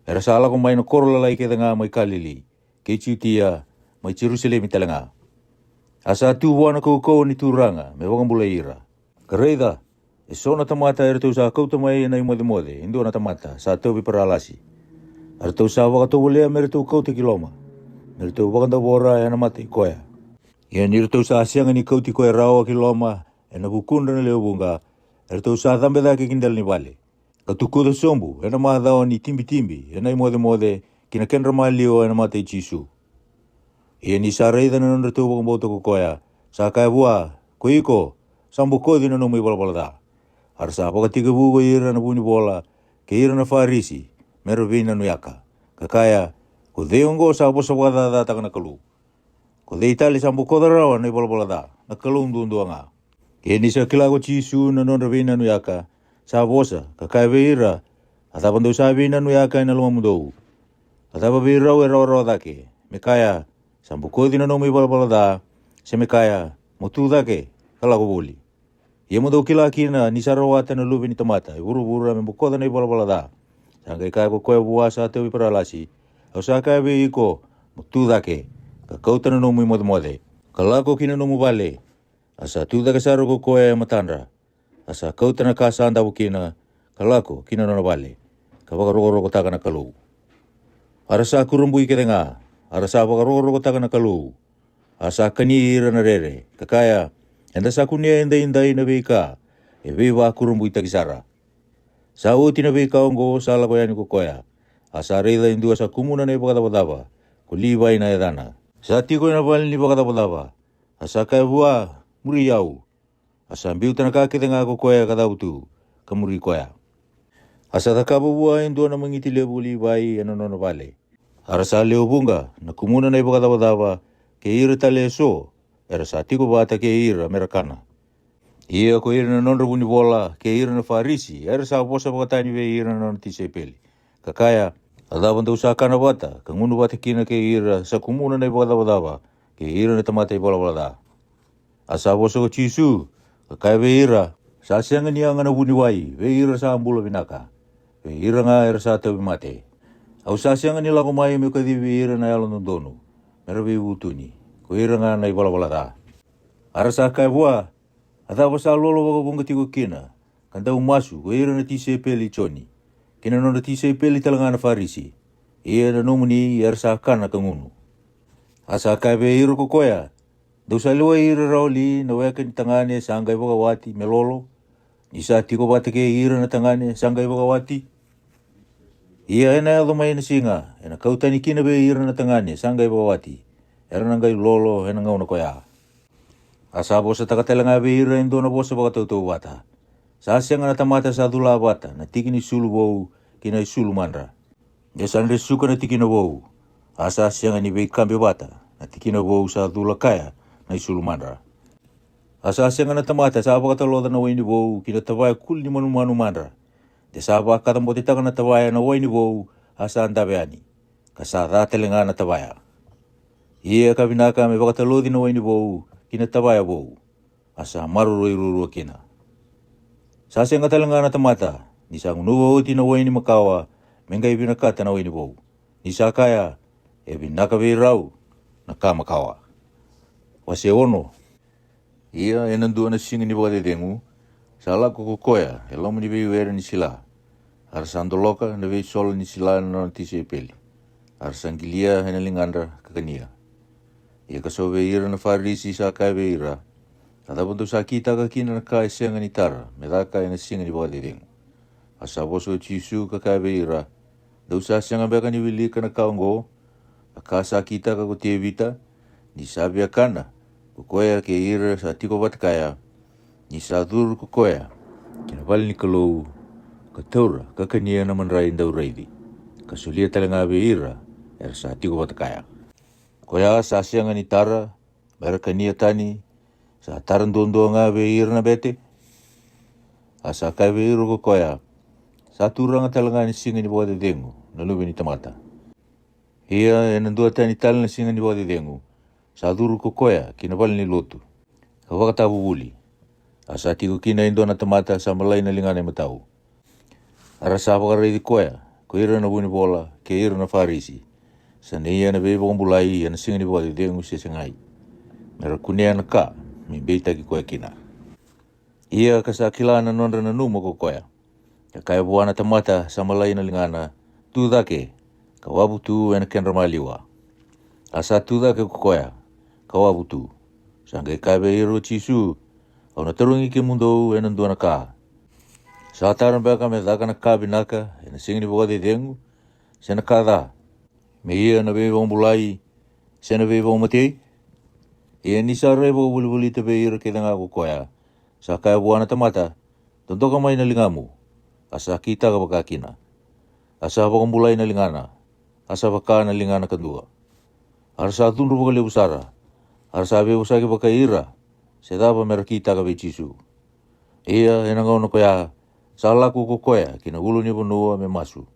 era sa lako mai na koro lalai kece ga mai Kalili kei Jutia, mai Jerusalemi tale ga. A sa tu vua na kaukauwa ni Turaga me vakabulai ira. Ka raica, e so na tamata eratou sa kauta mai e na imocemoce e dua na tamata sa tauvi paralasi. Eratou sa vakatovolea me ratou kauta ki loma, me ratou vakadavora e na mata i koya. Ia ni ratou sa sega ni kauti koya rawa ki loma e na vukudra na lewe vuqa, eratou sa cabe cake ki dela ni vale, ka tukuca sobu e na macawa ni tibitibi e na imocemoce ki na kedra maliwa e na mata i Jisu. Ia ni sa raica na nodratou vakabauta ko koya, sa kaya vua, "Ko iko, sa bokoci na nomu ivalavala ca." A ra sa vakatekivu ko ira na vunivola kei ira na Farisi me ra veinanuyaka, ka kaya, "Ko cei oqo sa vosa vakacacataka na Kalou? Ko cei tale sa bokoca rawa na ivalavala ca? Na Kalou duadua ga." Ia ni sa kila ko Jisu na nodra veinanuyaka, sa vosa ka kaya vei ira, "A cava dou sa veinanuyaka e na lomamudou? A cava vei rau e rawarawa cake, me kaya, 'Sa bokoci na nomu ivalavala ca,' se me kaya, 'Mo tu cake, ka lako voli'? Ia mo dou kila kina ni sa rawata na Luve ni tamata e vuravura me bokoca na ivalavala ca." Sa qai kaya ko koya vua sa tauvi paralasi, "Au sa kaya vei iko, mo tu cake, ka kauta na nomu imocemoce, ka lako ki na nomu vale." A sa tu cake sara ko koya e matadra, a sa kauta na ka sa davo kina, ka lako ki na nona vale, ka vakarokorokotaka na Kalou. A ra sa kurabui kece ga, a ra sa vakarokorokotaka na Kalou. A sa kani ira na rere, ka kaya, "Eda sa kunea edaidai na veika e veivakurabuitaki sara." Sa oti na veika oqo sa lako yani ko koya, a sa raica e dua sa kumuna na ivakacavacava, ko Livai na yacana, sa tiko e na vale ni vakacavacava. A sa kaya vua, "Muri au." A sa biuta na ka kece ga ko koya ka cavutu, ka muri koya. A sa cakava vua e dua na magiti levu ko Livai e na nona vale. A ra sa lewe vuqa na kumuna na ivakacavacava, kei ira tale e so era sa tiko vata kei ira me ra kana. Ia ko ira na nodra vunivola kei ira na Farisi era sa vosa vakatani vei ira na nona tisaipeli, ka kaya, "A cava dou sa kana vata ka gunu vata kina kei ira sa kumuna na ivakacavacava, kei ira na tamata ivalavala ca?" A sa vosa ko Jisu, ka kaya vei ira, "Sa sega ni yaga na vuniwai vei ira sa bula vinaka, vei ira ga era sa tauvimate. Au sa sega ni lako mai me'u kacivi ira na yalododonu me ra veivutuni, ko ira ga na ivalavala ca." A ra sa kaya vua, "A cava sa lolo vakavuqa tiko kina ka dau masu ko ira na tisaipeli i Joni, kei na nodra tisaipeli tale ga na Farisi, ia na nomuni era sa kana ka gunu?" A sa kaya vei ira ko koya, "Dou sa lewai ira rawa li na weka ni tagane sa qai vakawati me lolo, ni sa tiko vata kei ira na tagane sa qai vakawati? Ia ena yaco mai na siga ena kau tani kina vei ira na tagane sa qai vakawati, era na qai lolo ena gauna koya." A sa vosataka tale ga vei ira e dua na vosa vakatautauvata, "Sa sega na tamata sa cula vata na tiki ni sulu vou kei na isulu madra, de sa dresuka na tikina vou. A sa sega ni veikabe vata na tikina vou sa cula kaya na isulu madra. A sa sega na tamata sa vakataloca na waini vou ki na tavaya kuli ni manumanu madra, de sa vakacabotitaka na tavaya na waini vou, a sa dave yani, ka sa ca tale ga na tavaya. Ia ka vinaka me vakataloci na waini vou ki na tavaya vou, a sa maroroi ruarua kina. Sa sega tale ga na tamata ni sa gunuva oti na waini makawa me qai vinakata na waini vou, ni sa kaya, 'E vinaka vei rau na ka makawa.'" Wase ono. Ia ena dua na siga ni vakacecegu, sa lako ko koya e loma ni veiwere ni sila. A ra sa doloka na veisola ni sila na nona tisaipeli, a ra sa qilia ena ligadra ka kania. Ia ka so vei ira na Farisi sa kaya vei ira, "A cava dou sa kitaka kina na ka e sega ni tara me caka ena siga ni vakacecegu?" A sa vosa o Jisu ka kaya vei ira, "Dou sa sega beka ni wilika na ka oqo, a ka sa kitaka ko Tevita, ni sa via kana ko koya kei ira sa tiko vata kaya, ni sa curu ko koya ki na vale ni Kalou, ka taura ka kania na madrai dauraici, ka solia tale ga vei ira era sa tiko vata kaya. Koya sa sega ni tara me ra kania tani, sa tara duadua ga vei ira na bete. A sa kaya vei ira ko koya, Sa turaga tale ga ni siga ni vakacecegu na Luve ni tamata. Ia e na dua tani tale na siga ni vakacecegu, sa curu ko koya ki na vale ni lotu, ka vakatavuvuli. A sa tiko kina e dua na tamata sa malai na ligana i matau. A ra sa vakaraici koya ko ira na vunivola kei ira na Farisi, sa na ia na veivakabulai e na siga ni vakacecegu se segai, me ra kunea na ka me beitaki koya kina. Ia ka sa kila na nodra nanuma ko koya, ka kaya vua na tamata sa malai na ligana, Tu cake, ka wavu tu e na kedra maliwa. A sa tu cake ko koya, ka wavu tu. Sa qai kaya vei ira o Jisu, Au na tarogi kemudou e na dua na ka. Sa tara beka me caka na ka vinaka e na siga ni vakacecegu, se na ka ca? Me ia na veivakabulai, se na veivakamatei? Ia ni sa rai vakavolivolita vei ira kece ga ko koya, sa kaya vua na tamata, Dodoka mai na ligamu. A sa kitaka vaka kina. A sa vakabulai na ligana. A sa vaka na ligana kadua. A ra sa cudru vakalevu sara. A ra sa veivosaki vakai ira se cava me ra kitaka vei Jisu. Ia e na gauna koya, sa lako ko koya ki na ulu ni vanua me masu.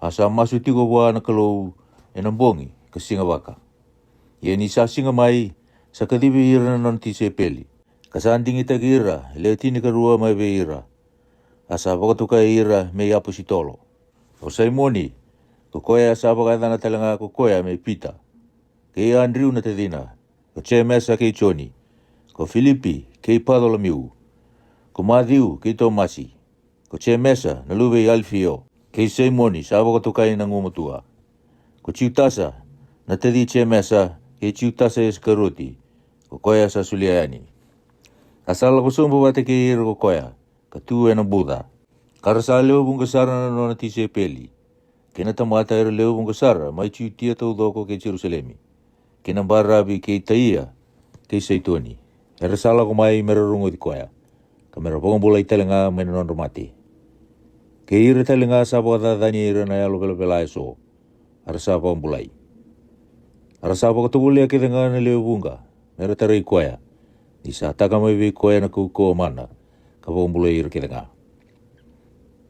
A sa masu tiko vua na Kalou e na bogi ka siga vaka. Ia ni sa siga mai, sa kacivi ira na nona tisaipeli, ka sa digitaki ira e lewe tinikarua mai vei ira. A sa vakatokai ira me i apositolo. O Saimoni, ko koya sa vakayacana tale ga ko koya me Pita, kei Adriu na tacina, ko Jemesa kei Joni, ko Filipi kei Pacolomiu, ko Maciu kei Tomasi, ko Jemesa na luve i Alifio, kei Saimoni sa vakatokai na gumatua, ko Jutasa na taci Jemesa, kei Jutasa Isikarioti, ko koya sa solia yani. A sa lako sobu vata kei ira ko koya, ka tu e na buca. Ka ra sa lewe vuqa sara na nona tisaipeli, kei na tamata era lewe vuqa sara mai Jutia taucoko kei Jerusalemi, kei na baravi kei Taia kei Saitoni. Era sa lako mai me ra rogoci koya, ka me ra vakabulai tale ga mai na nodra mate. Kei ira tale ga sa vakacacani ira na yalo velavela eso, a ra sa vakabulai. A ra sa vakatovolea kece ga na lewe vuqa me ra tarai koya, ni sa taka mai vei koya na kaukauwa mana, ka vakabulai ira kece ga.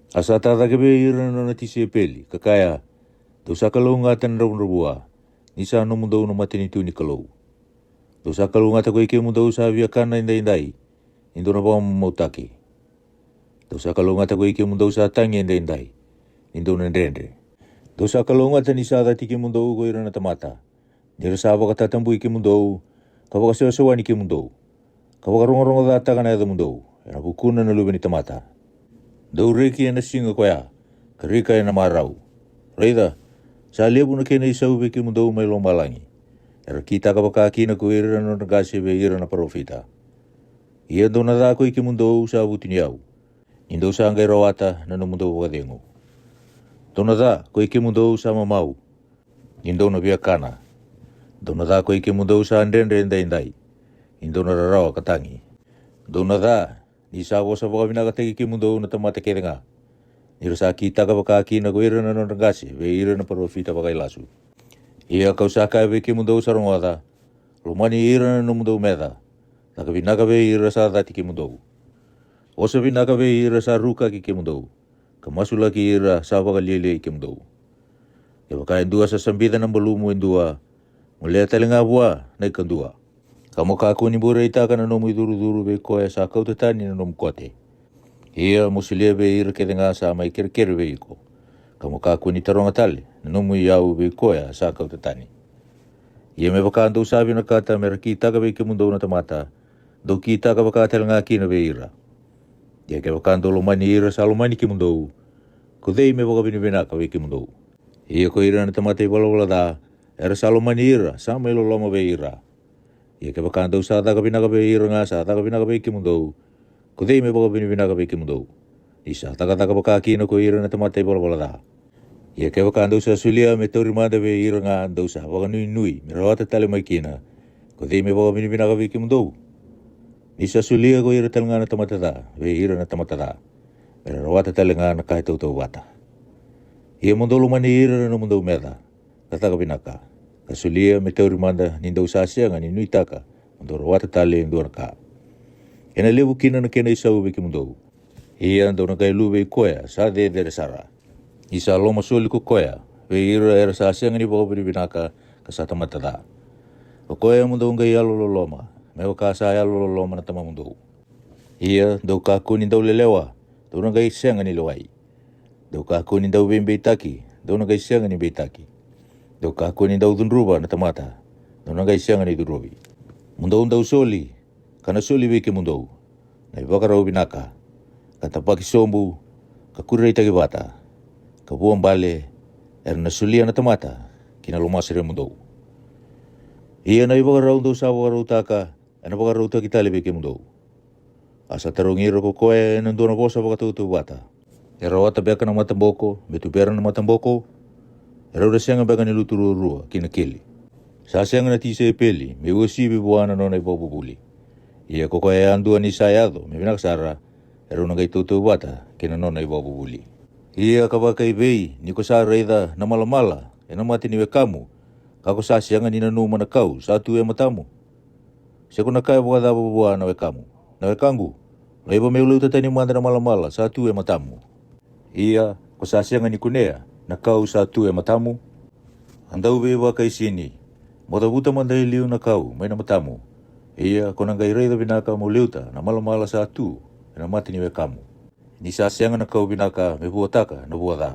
A sa ta cake vei ira na nona tisaipeli, ka kaya, Dou sa kalougata na dravudravua, ni sa nomudou na matanitu ni Kalou. Dou sa kalougata ko i kemudou sa viakana edaidai, ni dou na vakamamautaki. Dou sa kalougata ko i kemudou sa tagi edaidai, ni dou na dredre. Dou sa kalougata ni sa cati kemudou ko ira na tamata, ni ra sa vakatatabui kemudou, ka vakasewasewani kemudou, ka vakarogorogocataka na yacamudou e na vukuna na Luve ni tamata. Dou reki e na siga koya, ka rika e na marau. Raica, sa levu na kena isau vei kemudou mai lomalagi. Era kitaka vaka kina ko ira na nodra qase vei ira na parofita. Ia dou na ca ko i kemudou sa vutuniyau, ni dou sa qai rawata na nomudou vakacegu. Dou na ca ko i kemudou sa mamau, ni dou na viakana. Dou na ca ko i kemudou sa dredre edaidai, ni dou na rarawa ka tagi. Dou na ca ni sa vosa vakavinakataki kemudou na tamata kece ga, ni ra sa kitaka vaka kina ko ira na nodra qase vei ira na parofita vakailasu. Ia ka'u sa kaya vei kemudou sa rogoca, lomani ira na nomudou meca, caka vinaka vei ira sa cati kemudou, vosa vinaka vei ira sa rukaki kemudou, ka masulaki ira sa vakalialiai kemudou. Kevaka e dua sa sabica na balumu e dua, mo lea tale ga vua na i kadua. Ka mo kakua ni bureitaka na nomu i curucuru vei koya sa kauta tani na nomu kote. Ia mo solia vei ira kece ga sa mai kerekere vei iko, ka mo kakua ni taroga tale na nomu i yau vei koya sa kauta tani. Ia me vaka dou sa vinakata me ra kitaka vei kemudou na tamata, dou kitaka vaka tale ga kina vei ira. Ia kevaka dou lomani ira sa lomani kemudou, ko cei me vakavinavinaka vei kemudou? Ia ko ira na tamata i valavala ca, era sa lomani ira sa mai loloma vei ira. Ia kevaka dou sa caka vinaka vei ira ga sa caka vinaka vei kemudou, ko cei me vakavinavinaka vei kemudou? Ni sa cakacaka vaka kina ko ira na tamata i valavala ca. Ia kevaka dou sa solia me tauri mada vei ira ga dou sa vakanuinui me rawata tale mai kina, ko cei me vakavinavinaka vei kemudou? Ni sa solia ko ira tale ga na tamata ca vei ira na tamata ca, me ra rawata tale ga na ka e tautauvata. Ia mo dou lomani ira na nomudou meca, ka caka vinaka, ka solia me tauri mada ni dou sa sega ni nuitaka mo dou rawata tale e dua na ka. Ena levu kina na kena isau vei kemudou. Ia dou na qai luvei koya sa cecere sara. Ni sa loma soli ko koya vei ira era sa sega ni vakavinavinaka ka sa tamata ca. O koya mo dou qai yalololoma, me vaka sa yalololoma na tamamudou. Ia dou kakua ni dau lelewa, dou na qai sega ni lewai. Dou kakua ni dau veibeitaki, dou na qai sega ni beitaki. Dou kakua ni dau cudruva na tamata, dou na qai sega ni cudruvi. Mo dou dau soli, ka na soli vei kemudou na ivakarau vinaka, ka tabaki sobu, ka kureitaki vata, ka vuabale, era na solia na tamata ki na lomaseremudou. Ia na ivakarau dou sa vakarautaka, ena vakarautaki tale vei kemudou. A sa tarogi ira ko koya ena dua na vosa vakatautauvata, e rawata beka na mataboko me tubera na mataboko? Erau na sega beka ni lutu ruarua ki na keli? Sa sega na tisaipeli me uasivi vua na nona ivakavuvuli. Ia ko koya yadua ni sa yaco me vinaka sara, erau na qai tautauvata kei na nona ivakavuvuli. Ia ka vakaivei ni ko sa raica na malamala ena mata ni wekamu, ka ko sa sega ni nanuma na kau sa tu e matamu? Se ko na kaya vakacava vua na wekamu, na wekaqu, laiva meu laiuta tani mada na malamala sa tu e matamu? Ia ko sa sega ni kunea na kau sa tu e matamu. A dau veivakaisini, mo cavuta mada e liu na kau mai na matamu. Ia ko na qai raica vinaka mo liuta na malamala sa tu ena mata ni wekamu. Ni sa sega na kau vinaka me vuataka na vua ca,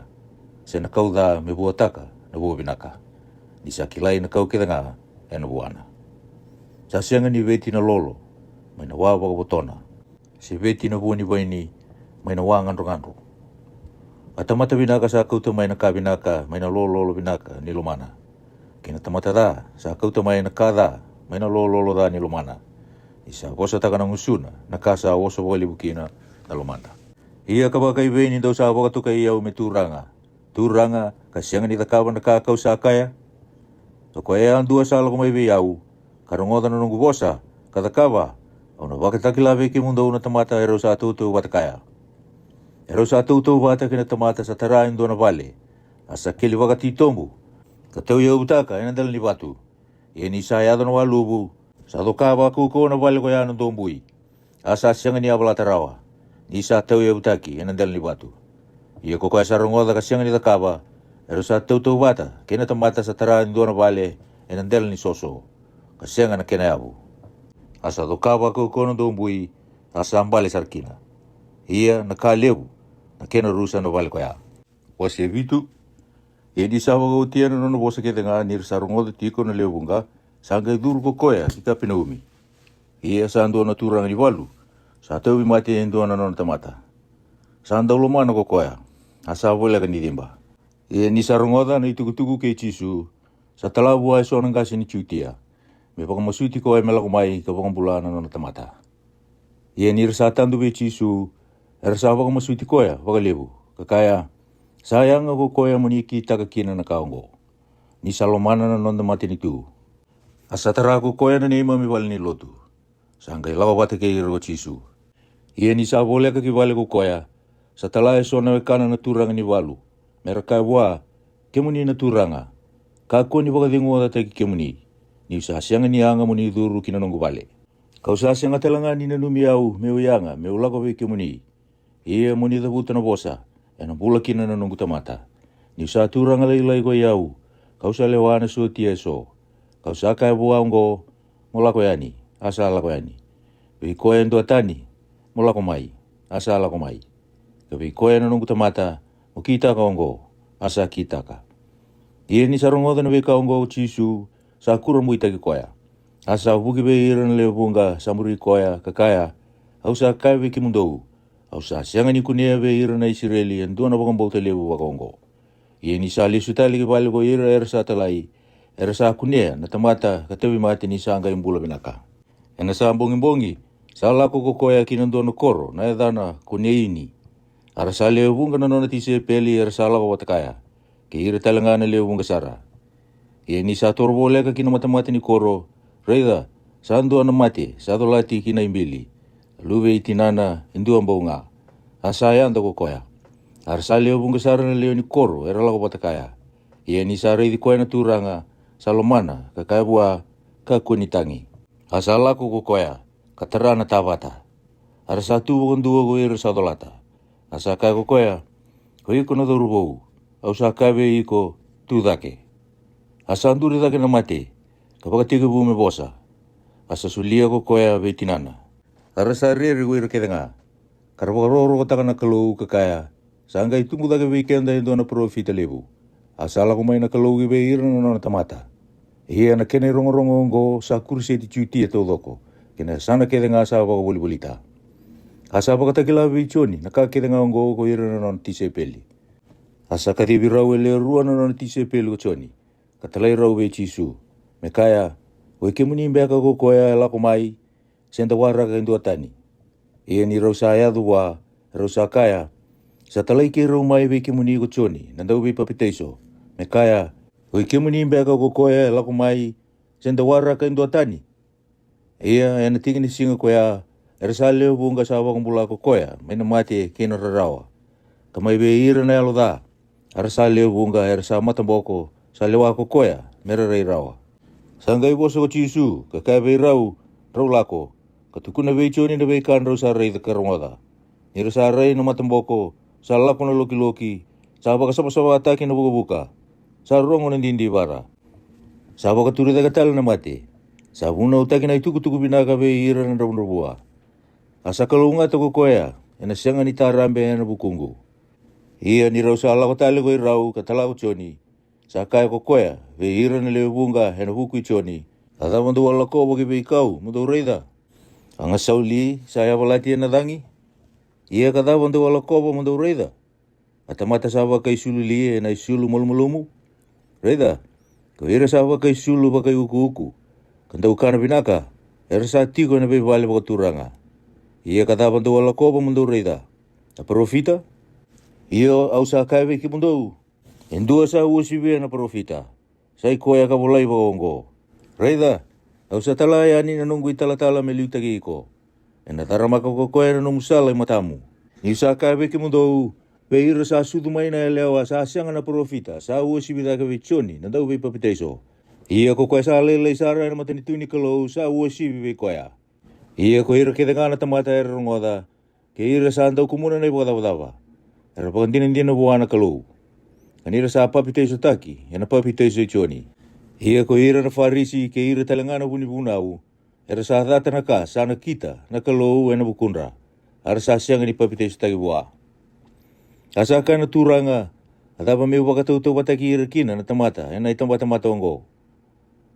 se na kau ca me vuataka na vua vinaka. Ni sa kilai na kau kece ga ena vuana. Sa sega ni veti na lolo mai na wa vakavotona, se veti na vua ni vaini mai na wa gadrogadro. A tamata vinaka sa kauta mai na ka vinaka mai na lololo vinaka ni lomana. Kei na tamata ca sa kauta mai na ka ca mai na lololo ca ni lomana. Ni sa vosataka na gusuna na ka sa oso vakalevu kina na lomana. Ia ka vakaivei ni dou sa vakatokai au me turaga, turaga, ka sega ni cakava na ka kau sa kaya? O koya yadua sa lako mai vei au, ka rogoca na noqu vosa, ka cakava, au na vakatakila vei kemudou na tamata erau sa tautauvata kaya. Erau sa tautauvata kei na tamata sa tara e dua na vale, a sa keli vakatitobu, ka tauyavutaka ena dela ni vatu. Ia ni sa yaco na waluvu, sa coka vakaukauwa na vale koya na dobui, a sa sega ni yavalata rawa, ni sa tauyavutaki ena dela ni vatu. Ia ko koya sa rogoca ka sega ni cakava, erau sa tautauvata kei na tamata sa tara e dua na vale ena dela ni soso, ka sega na kena yavu. A sa coka vakaukauwa na dobui, a sa bale sara kina. Ia na ka levu na kena rusa na vale koya. Wase vitu. Ia ni sa vakaotia na nona vosa kece ga ni ra sa rogoca tiko na lewe vuqa, sa qai curu ko koya ki Kapenaumi. Ia sa dua na turaga ni valu sa tauvimate e dua na nona tamata. Sa dau lomana ko koya, a sa voleka ni ciba. Ia ni sa rogoca na itukutuku kei Jisu, sa tala vua e so na qase ni Jutia, me vakamasuti koya me lako mai ka vakabula na nona tamata. Ia ni ra sa tadu vei Jisu, era sa vakamasuti koya vakalevu, ka kaya, sa yaga ko koya mo ni kitaka kina na ka oqo, ni sa lomana na noda matanitu. A sa tara ko koya na neimami valenilotu, sa qai lako vata kei ira ko Jisu. Ia ni sa voleka ki vale ko koya, sa tala e so na wekana na turaga ni valu, me ra kaya vua, kemuni na turaga, kakua ni vakacegutaki kemuni, niu sa sega ni yaga mo ni curu ki na noqu vale. Kau sa sega tale ga ni nanumi au meu yaga meu lako vei kemuni. Ia mo ni cavuta na vosa, ena bula kina na noqu tamata. Niu sa turaga lailai ko i au, kau sa lewa na sotia e so. Kau sa kaya vua oqo, mo lako yani, a sa lako yani. Vei koya e dua tani, mo lako mai, a sa lako mai. Ka vei koya na noqu tamata, mo kitaka oqo, a sa kitaka. Ia ni sa rogoca na veika oqo ko Jisu, sa kurabuitaki koya. A sa vuki vei ira na lewe vuqa sa muri koya, ka kaya, au sa kaya vei kemudou, au sa sega ni kunea vei ira na Isireli e dua na vakabauta levu vakaoqo. Ia ni sa lesu tale ki vale ko ira era sa talai, era sa kunea na tamata ka tauvimate ni sa qai bula vinaka. Ena sa bogibogi, sa lako ko koya ki na dua na koro na yacana ko Neini. A ra sa lewe vuqa na nona tisaipeli era sa lako vata kaya, kei ira tale ga na lewe vuqa sara. Ia ni sa toro voleka ki na matamata ni koro, raica, sa dua na mate sa colati ki na ibili, a luve i tinana e dua bau ga, a sa yada ko koya. A ra sa lewe vuqa sara na lewe ni koro era lako vata kaya. Ia ni sa raici koya na turaga, sa lomana, ka kaya vua, kakua ni tagi. A sa lako ko koya, ka tara na tavata. A ra sa tu vakadua ko ira sa colata. A sa kaya ko koya, ko iko na cauravou, au sa kaya vei iko, tu cake. A sa duri cake na mate, ka vakatekivu me vosa. A sa solia ko koya vei tinana. A ra sa rere ko ira kece ga, ka ra vakarokorokotaka na Kalou ka kaya, sa qai tubu cake vei keda e dua na parofita levu. A sa lako mai na Kalou ki vei ira na nona tamata. Ia na kena irogorogo oqo sa kuruseti Jutia taucoko, kei na yasana kece ga sa vakavolivolita. A sa vakatakila vei Joni na ka kece ga oqo ko ira na nona tisaipeli. A sa kacivi rau e lewe rua na nona tisaipeli ko Joni, ka talai rau vei Jisu, me kaya, oi kemuni beka ko koya e lako mai, se da waraka e dua tani? Ia ni rau sa yaco vua, rau sa kaya, sa talai keirau mai vei kemuni ko Joni na dauveipapitaiso, me kaya, oi kemuni beka ko koya e lako mai, se da waraka e dua tani? Ia ena tiki ni siga koya, era sa lewe vuqa sa vakabula ko koya mai na mate kei na rarawa, ka mai vei ira na yalo ca. A ra sa lewe vuqa era sa mataboko sa lewa ko koya me ra rai rawa. Sa qai vosa ko Jisu ka kaya vei rau, rau lako, ka tukuna vei Joni na veika drau sa raica ka rogoca. Ni ra sa rai na mataboko, sa lako na lokiloki, sa vakasavasavataki na vukavuka, sa rogo na didivara, sa vakaturi cake tale na mate, sa vunautaki na itukutuku vinaka vei ira na dravudravua. A sa kalougata ko koya, ena sega ni tarabe ena vukuqu. Ia ni rau sa lako tale ko i rau ka tala ko Joni, sa kaya ko koya vei ira na lewe vuqa ena vuku i Joni, a cava dou a lakova ki veikau mo dou raica? A gasau li sa yavalati ena cagi? Ia ka cava dou a lakova mo dou raica? A tamata sa vakaisulu li ena isulu malumalumu? Raica, ko ira sa vakaisulu vakaiukuuku, ka dau kana vinaka, era sa tiko ena veivale vakaturaga. Ia ka cava dou a lakova mo dou raica? A parofita? Io, au sa kaya vei kemudou, e dua sa uasivia na parofita, sa i koya ka volai vakaoqo. Raica, au sa tala yani na noqu italatala me liutaki iko. Ena caramaka ko koya na nomu sala e matamu. Niu sa kaya vei kemudou, vei ira sa sucu mai na yalewa sa sega na parofita sa uasivi cake vei Joni na dauveipapitaiso. Ia ko koya sa lailai sara ena matanitu ni Kalou sa uasivi vei koya. Ia ko ira kece ga na tamata era rogoca, kei ira sa dau kumuna na ivakacavacava, era vakadinadina vua na Kalou. Ka ni ra sa papitaisotaki ena papitaiso i Joni. Ia ko ira na Farisi kei ira tale ga na vunivunau, era sa cata na ka sa nakita na Kalou ena vukudra, a ra sa sega ni papitaisotaki vua. A sa kaya na Turaga, a cava meu vakatautauvataki ira kina na tamata ena itabatamata oqo?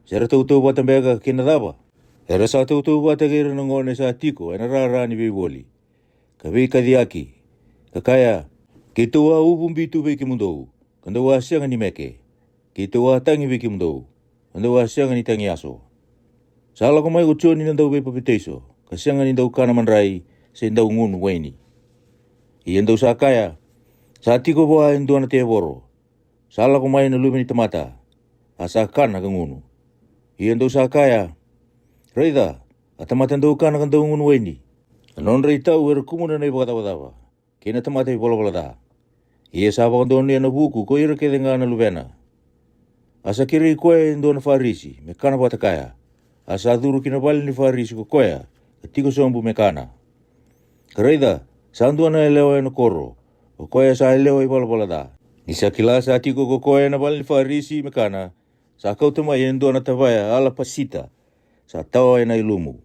Se ra tautauvata beka kei na cava? Era sa tautauvata kei ira na gone sa tiko ena rara ni veivoli, ka veikaciyaki, ka kaya, keitou a uvu bitu vei kemudou, ka dou a sega ni meke. Keitou a tagi vei kemudou, ka dou a sega ni tagi yaso. Sa lako mai ko Joni na dauveipapitaiso, ka sega ni dau kana madrai, se dau gunu waini. Ia dou sa kaya, sa tiko vua e dua na tevoro, sa lako mai na Luve ni tamata, a sa kana ka gunu. Ia dou sa kaya, raica, a tamata dau kana ka dau gunu waini. A nodra itau era kumuna na ivakacavacava, kei na tamata ivalavala ca. Ia sa vakadonuya na vuku ko ira kece ga na luvena. A sa kerei koya e dua na Farisi me kana vata kaya. A sa curu ki na vale ni Farisi ko koya, ka tiko sobu me kana. Ka raica, sa dua na yalewa ena koro, o koya sa yalewa ivalavala ca. Ni sa kila sa tiko ko koya ena vale ni Farisi me kana, sa kauta mai e dua na tavaya alapasita, sa tawa ena ilumu.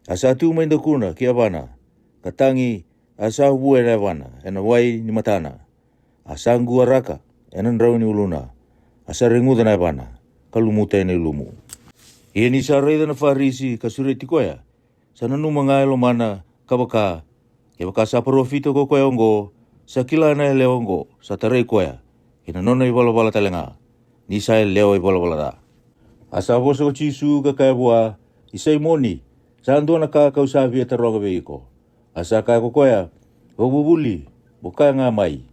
A sa tu mai dakuna ki yavana, ka tagi, a sa vua ena yavana ena wai ni matana. A sa quaraka ena drau ni uluna, a sa reguca na yavana, ka lumuta ena ilumu. Ia ni sa raica na Farisi ka sureti koya, sa nanuma ga e lomana, ka vaka, kevaka sa parofita ko koya oqo, sa kila na yalewa oqo sa tarai koya, kei na nona ivalavala tale ga, ni sa yalewa ivalavala ca. A sa vosa ko Jisu ka kaya vua, i Saimoni, sa dua na ka kau sa via taroga vei iko. A sa kaya ko koya, vakavuvuli, mo kaya ga mai.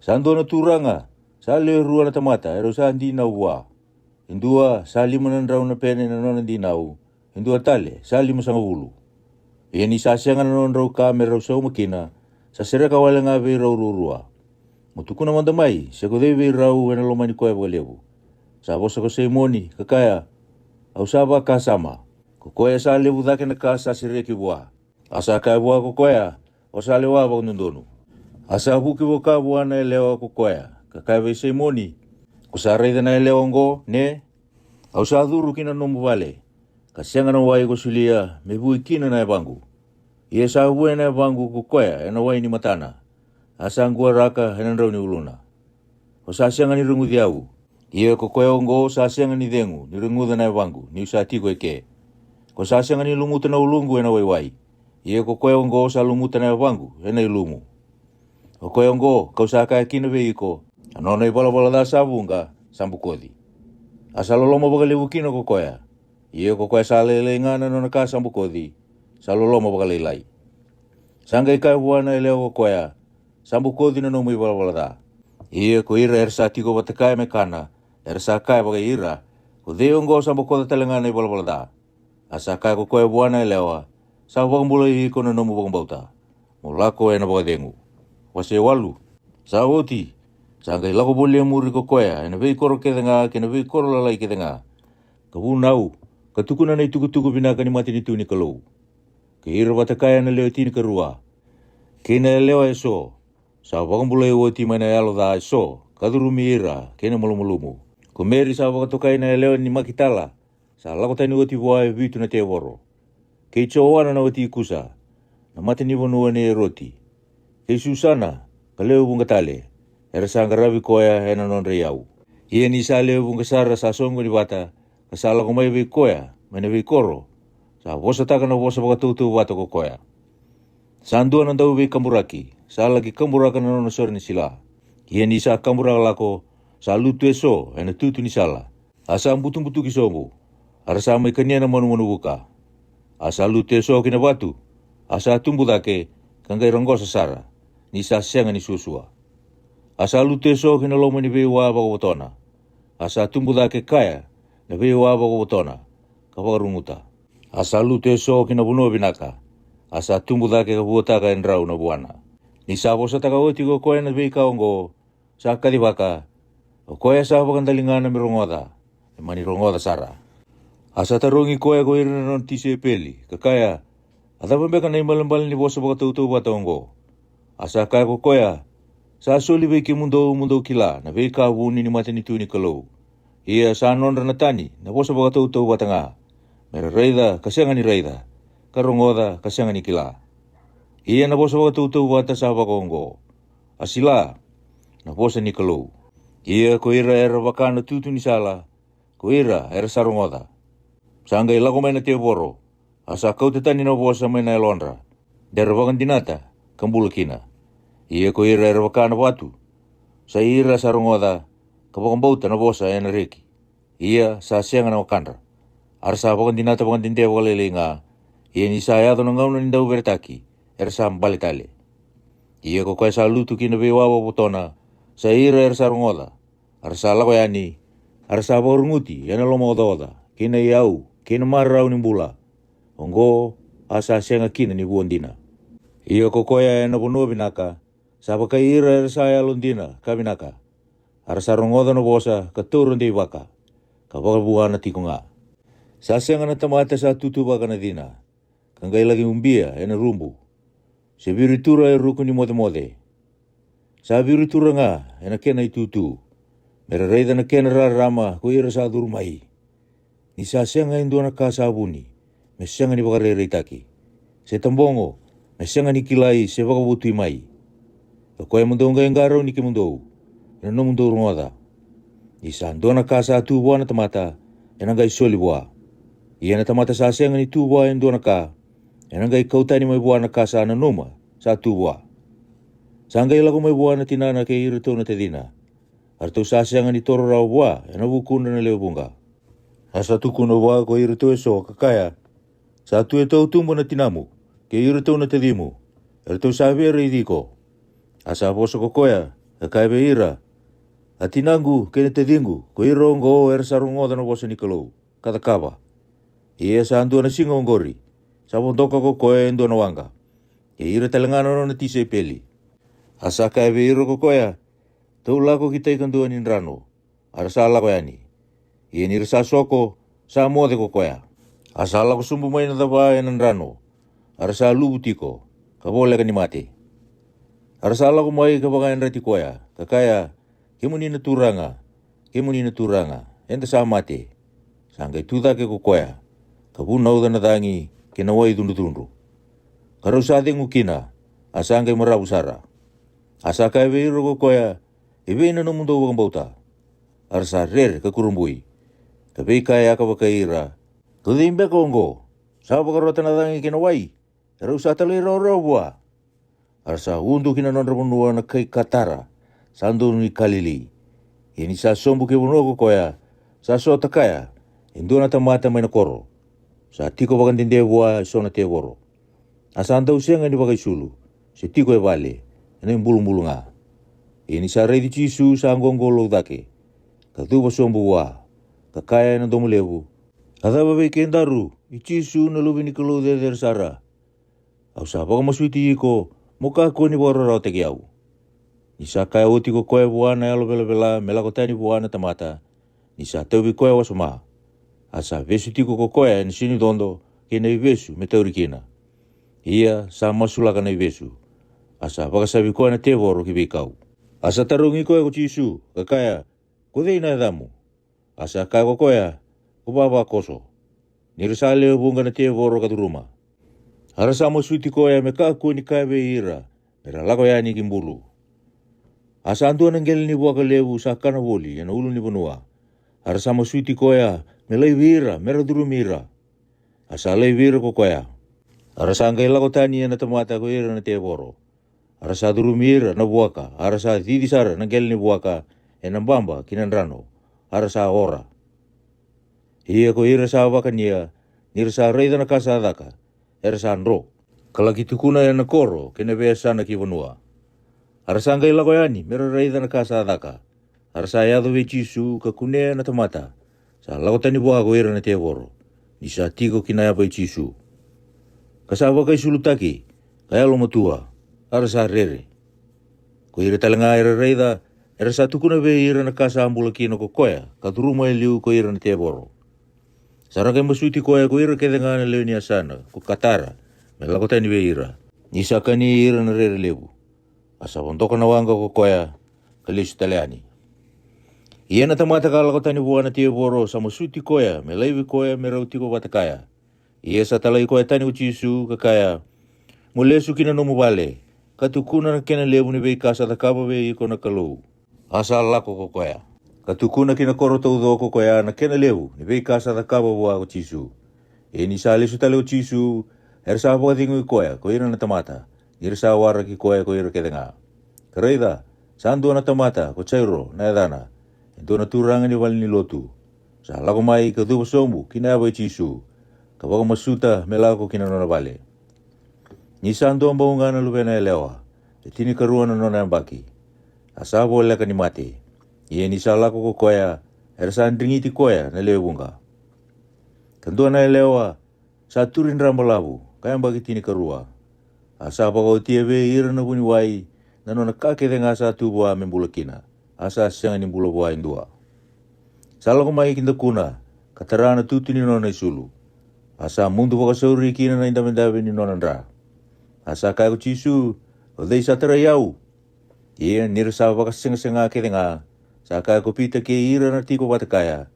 Sa dua na turaga, sa lewe rua na tamata erau sa dinau vua. E dua sa lima na drau na pene na nona dinau, e dua tale sa limasagavulu. Ia ni sa sega na nodrau ka me rau sauma kina, sa sereka wale ga vei rau ruarua. Mo tukuna mada mai se ko cei vei rau e na lomani koya vakalevu. Sa vosa ko Saimoni, ka kaya, Au sa vakasama, ko koya sa levu cake na ka sa sereki vua. A sa kaya vua ko koya, O sa lewa vakadodonu. A sa vuki vaka vua na yalewa ko koya, ka kaya vei Saimoni, Ko sa raica na yalewa oqo, ne? Au sa curu ki na nomu vale, ka sega na wai ko solia me vui kina na yavaqu. Ia sa vuya na yavaqu ko koya e na wai ni matana, a sa quaraka e na drau ni uluna. Ko sa sega ni reguci au. Ia ko koya oqo sa sega ni cegu ni reguca na yavaqu ni'u sa tiko eke. Ko sa sega ni lumuta na uluqu e na waiwai. Ia ko koya oqo sa lumuta na yavaqu e na ilumu. O koya oqo ka'u sa kaya kina vei iko, a nona ivalavala ca sa vuqa, sa bokoci. A sa loloma vakalevu kina ko koya. Ia ko koya sa lailai ga na nona ka sa bokoci, sa loloma vakalailai. Sa qai kaya vua na yalewa ko koya, Sa bokoci na nomu ivalavala ca. Ia ko ira era sa tiko vata kaya me kana, era sa kaya vakai ira, Ko cei oqo sa bokoca tale ga na ivalavala ca? A sa kaya ko koya vua na yalewa, Sa vakabulai iko na nomu vakabauta. Mo lako e na vakacegu. Wase walu. Sa oti, sa qai lako voli e muri ko koya e na veikoro kece ga kei na veikoro lalai kece ga, ka vunau, ka tukuna na itukutuku vinaka ni matanitu ni Kalou. Kei ira vata kaya na lewe tinikarua, kei na yalewa e so, sa vakabulai oti mai na yalo ca e so, ka curumi ira kei na malumalumu. Ko Meri sa vakatokai na yalewa ni Makitala, sa lako tani oti vua e vitu na tevoro. Kei Joana na wati Kusa, na matanivanua nei Eroti. Kei Susana, ka lewe vuqa tale, era sa qaravi koya e na nodra iyau. Ia ni sa lewe vuqa sara sa soqoni vata, ka sa lako mai vei koya mai na veikoro, sa vosataka na vosa vakatautauvata ko koya. Sa dua na dauveikaburaki sa laki kaburaka na nona sore ni sila. Ia ni sa kaburaka lako, sa lutu e so e na tutu ni sala, a sa butubutuki sobu, a ra sa mai kania na manumanu vuka. A sa lutu e so ki na vatu, a sa tubu cake, ka qai roqosa sara, ni sa sega ni suasua. A sa lutu e so ki na loma ni veiwa vakavotona, a sa tubu cake kaya na veiwa vakavotona, ka vakaruguta. A sa lutu e so ki na vanua vinaka, a sa tubu cake ka vuataka e drau na vuana. Ni sa vosataka oti ko koya na veika oqo, sa kacivaka, O koya sa vakadaligana me rogoca, me mani rogoca sara. A sa tarogi koya ko ira na nona tisaipeli, ka kaya, A cava beka na ibalebale ni vosa vakatautauvata oqo? A sa kaya ko koya, Sa soli vei kemudou mo dou kila na veika vuni ni matanitu ni Kalou. Ia sa nodra na tani na vosa vakatautauvata ga, me ra raica ka sega ni raica, ka rogoca ka sega ni kila. Ia na vosa vakatautauvata sa vakaoqo, A sila, na vosa ni Kalou. Ia ko ira era vaka na tutu ni sala, ko ira era sa rogoca. Sa qai lako mai na tevoro, a sa kauta tani na vosa mai na yalodra, de ra vakadinata, ka bula kina. Ia ko ira era vaka na vatu, sa ira sa rogoca, ka vakabauta na vosa e na reki. Ia sa sega na wakadra, a ra sa vakadinata vakadede vakalailai ga. Ia ni sa yaco na gauna ni dauveretaki, era sa bale tale. Ia ko koya sa lutu ki na veiwa vakavotona, sa ira era sa rogoca, a ra sa lako yani, a ra sa vakaruguti e na lomaocaoca, kei na iyau, kei na marau ni bula. Oqo, a sa sega kina ni vua dina. Ia ko koya e na vanua vinaka, sa vakai ira era sa yalodina ka vinaka, a ra sa rogoca na vosa ka taura deivaka, ka vakavuana tiko ga. Sa sega na tamata sa tutuvaka na cina, ka qai laki ubia e na rubu, se viritura e ruku ni mocemoce. Sa viritura ga e na kena itutu, me ra raica na kena rarama ko ira sa curu mai. Ni sa sega e dua na ka sa vuni, me sega ni vakarairaitaki, se tabogo, me sega ni kilai se vakavotui mai. O koya mo dou qai qarauni kemudou e na nomudou rogoca. Ni sa dua na ka sa tu vua na tamata, e na qai soli vua. Ia na tamata sa sega ni tu vua e dua na ka, e na qai kau tani mai vua na ka sa nanuma sa tu vua. Sa qai lako mai vua na tinana kei iratou na tacina, a ratou sa sega ni toro rawa vua e na vukudra na lewe vuqa. A sa tukuna vua ko iratou e so ka kaya, Sa tu e tautuba na tinamu kei iratou na tacimu, e ratou sa via raici iko. A sa vosa ko koya, ka kaya vei ira, A tinaqu kei na taciqu, ko ira oqo era sa rogoca na vosa ni Kalou, ka cakava. Ia sa dua na siga oqori, sa vodoka ko koya e dua na waqa, kei ira tale ga na nona tisaipeli. A sa kaya vei ira ko koya, Dou lako ki tai kadua ni drano. A ra sa lako yani. Ia ni ra sa soko, sa moce ko koya. A sa lako sobu mai na cava e na drano. A ra sa luvu tiko, ka voleka ni mate. A ra sa lako mai ka vakayadrati koya, ka kaya, Kemuni na Turaga, kemuni na Turaga, eda sa mate. Sa qai tu cake ko koya, ka vunauca na cagi kei na wai cudrucudru. Ka rau sa cegu kina, a sa qai maravu sara. A sa kaya vei ira ko koya, E vei na nomudou vakabauta? A ra sa rere ka kurabui, ka veikayaka vakai ira, Ko cei beka oqo? Sa vakarota na cagi kei na wai, e rau sa talairawarawa vua. A ra sa udu ki na nodra vanua na kai Katara, sa donu i Kalili. Ia ni sa sobu ki vanua ko koya, sa sota kaya e dua na tamata mai na koro. Sa tiko vakadede vua e so na tevoro. A sa dau sega ni vakaisulu, se tiko e vale, e na ibulubulu ga. Ia ni sa raici Jisu sa qoqolou cake, ka cuva sobu vua, ka kaya e na domo levu, A cava vei kedaru, i Jisu na Luve ni Kalou cecere sara? Au sa vakamasuti iko, mo kakua ni vakararawataki au. Ni sa kaya oti ko koya vua na yalo velavela me lako tani vua na tamata, ni sa tauvi koya wasoma. A sa vesu tiko ko koya e na sinicodo kei na ivesu me tauri kina. Ia sa masulaka na ivesu. A sa vakasavi koya na tevoro ki veikau. A sa tarogi koya ko Jisu, ka kaya, Ko cei na yacamu? A sa kaya ko koya, Ko vavakoso. Ni ra sa lewe vuqa na tevoro ka curuma. A ra sa masuti koya me kakua ni kaya vei ira, me ra lako yani ki bulu. A sa dua na qele ni vuaka levu sa kana voli e na ulunivanua. A ra sa masuti koya, me laivi ira, me ra curumi ira. A sa laivi ira ko koya. A ra sa qai lako tani e na tamata ko ira na tevoro. A ra sa curumi ira na vuaka, a ra sa cici sara na qele ni vuaka, e na baba ki na drano, a ra sa ora. Ia ko ira sa vakania, ni ra sa raica na ka sa caka, era sa dro. Ka laki tukuna e na koro, kei na veiyasana ki vanua. A ra sa qai lako yani, me ra raica na ka sa caka. A ra sa yaco vei Jisu, ka kunea na tamata. Sa lako tani vua ko ira na tevoro. Ni sa tiko ki na yava i Jisu. Ka sa vakaisulutaki, ka yalomatua. A ra sa rere. Ko ira tale ga era raica, era sa tukuna vei ira na ka sa bula kina ko koya, ka curuma e liu ko ira na tevoro. Sa ra qai masuti koya ko ira kece ga na lewe ni yasana, ko Katara, me lako tani vei ira. Ni sa kani ira na rere levu. A sa vodoka na waqa ko koya, ka lesu tale yani. Ia na tamata ka lako tani vua na tevoro sa masuti koya, me laivi koya me rau tiko vata kaya. Ia sa talai koya tani ko Jisu, ka kaya, Mo lesu ki na nomu vale, ka tukuna na kena levu ni veika sa cakava vei iko na Kalou. A sa lako ko koya. Ka tukuna ki na koro taucoko koya na kena levu ni veika sa cakava vua ko Jisu. Ia ni sa lesu tale ko Jisu, era sa vakacegui koya ko ira na tamata, ni ra sa waraki koya ko ira kece ga. Ka raica, sa dua na tamata ko Jairo na yacana, e dua na turaga ni vale ni lotu. Sa lako mai ka cuva sobu ki na yava i Jisu, ka vakamasuta me lako ki na nona vale. Ni sa dua bau ga na luvena yalewa, e tinikarua na nona yabaki. A sa voleka ni mate. Ia ni sa lako ko koya, era sa drigiti koya na lewe vuqa. Ka dua na yalewa, sa turi dra balavu, ka yabaki tinikarua. A sa vakaotia vei ira na vuniwai, na nona ka kece ga sa tu vua me bula kina. A sa sega ni bula vua e dua. Sa lako mai ki dakuna, ka tara na tutu ni nona isulu. A sa mudu vakasauri kina na idavedave ni nona dra. A sa kaya ko Jisu, O cei sa tarai au? Ia ni ra sa vakasegasega kece ga, sa kaya ko Pita kei ira na tiko vata kaya,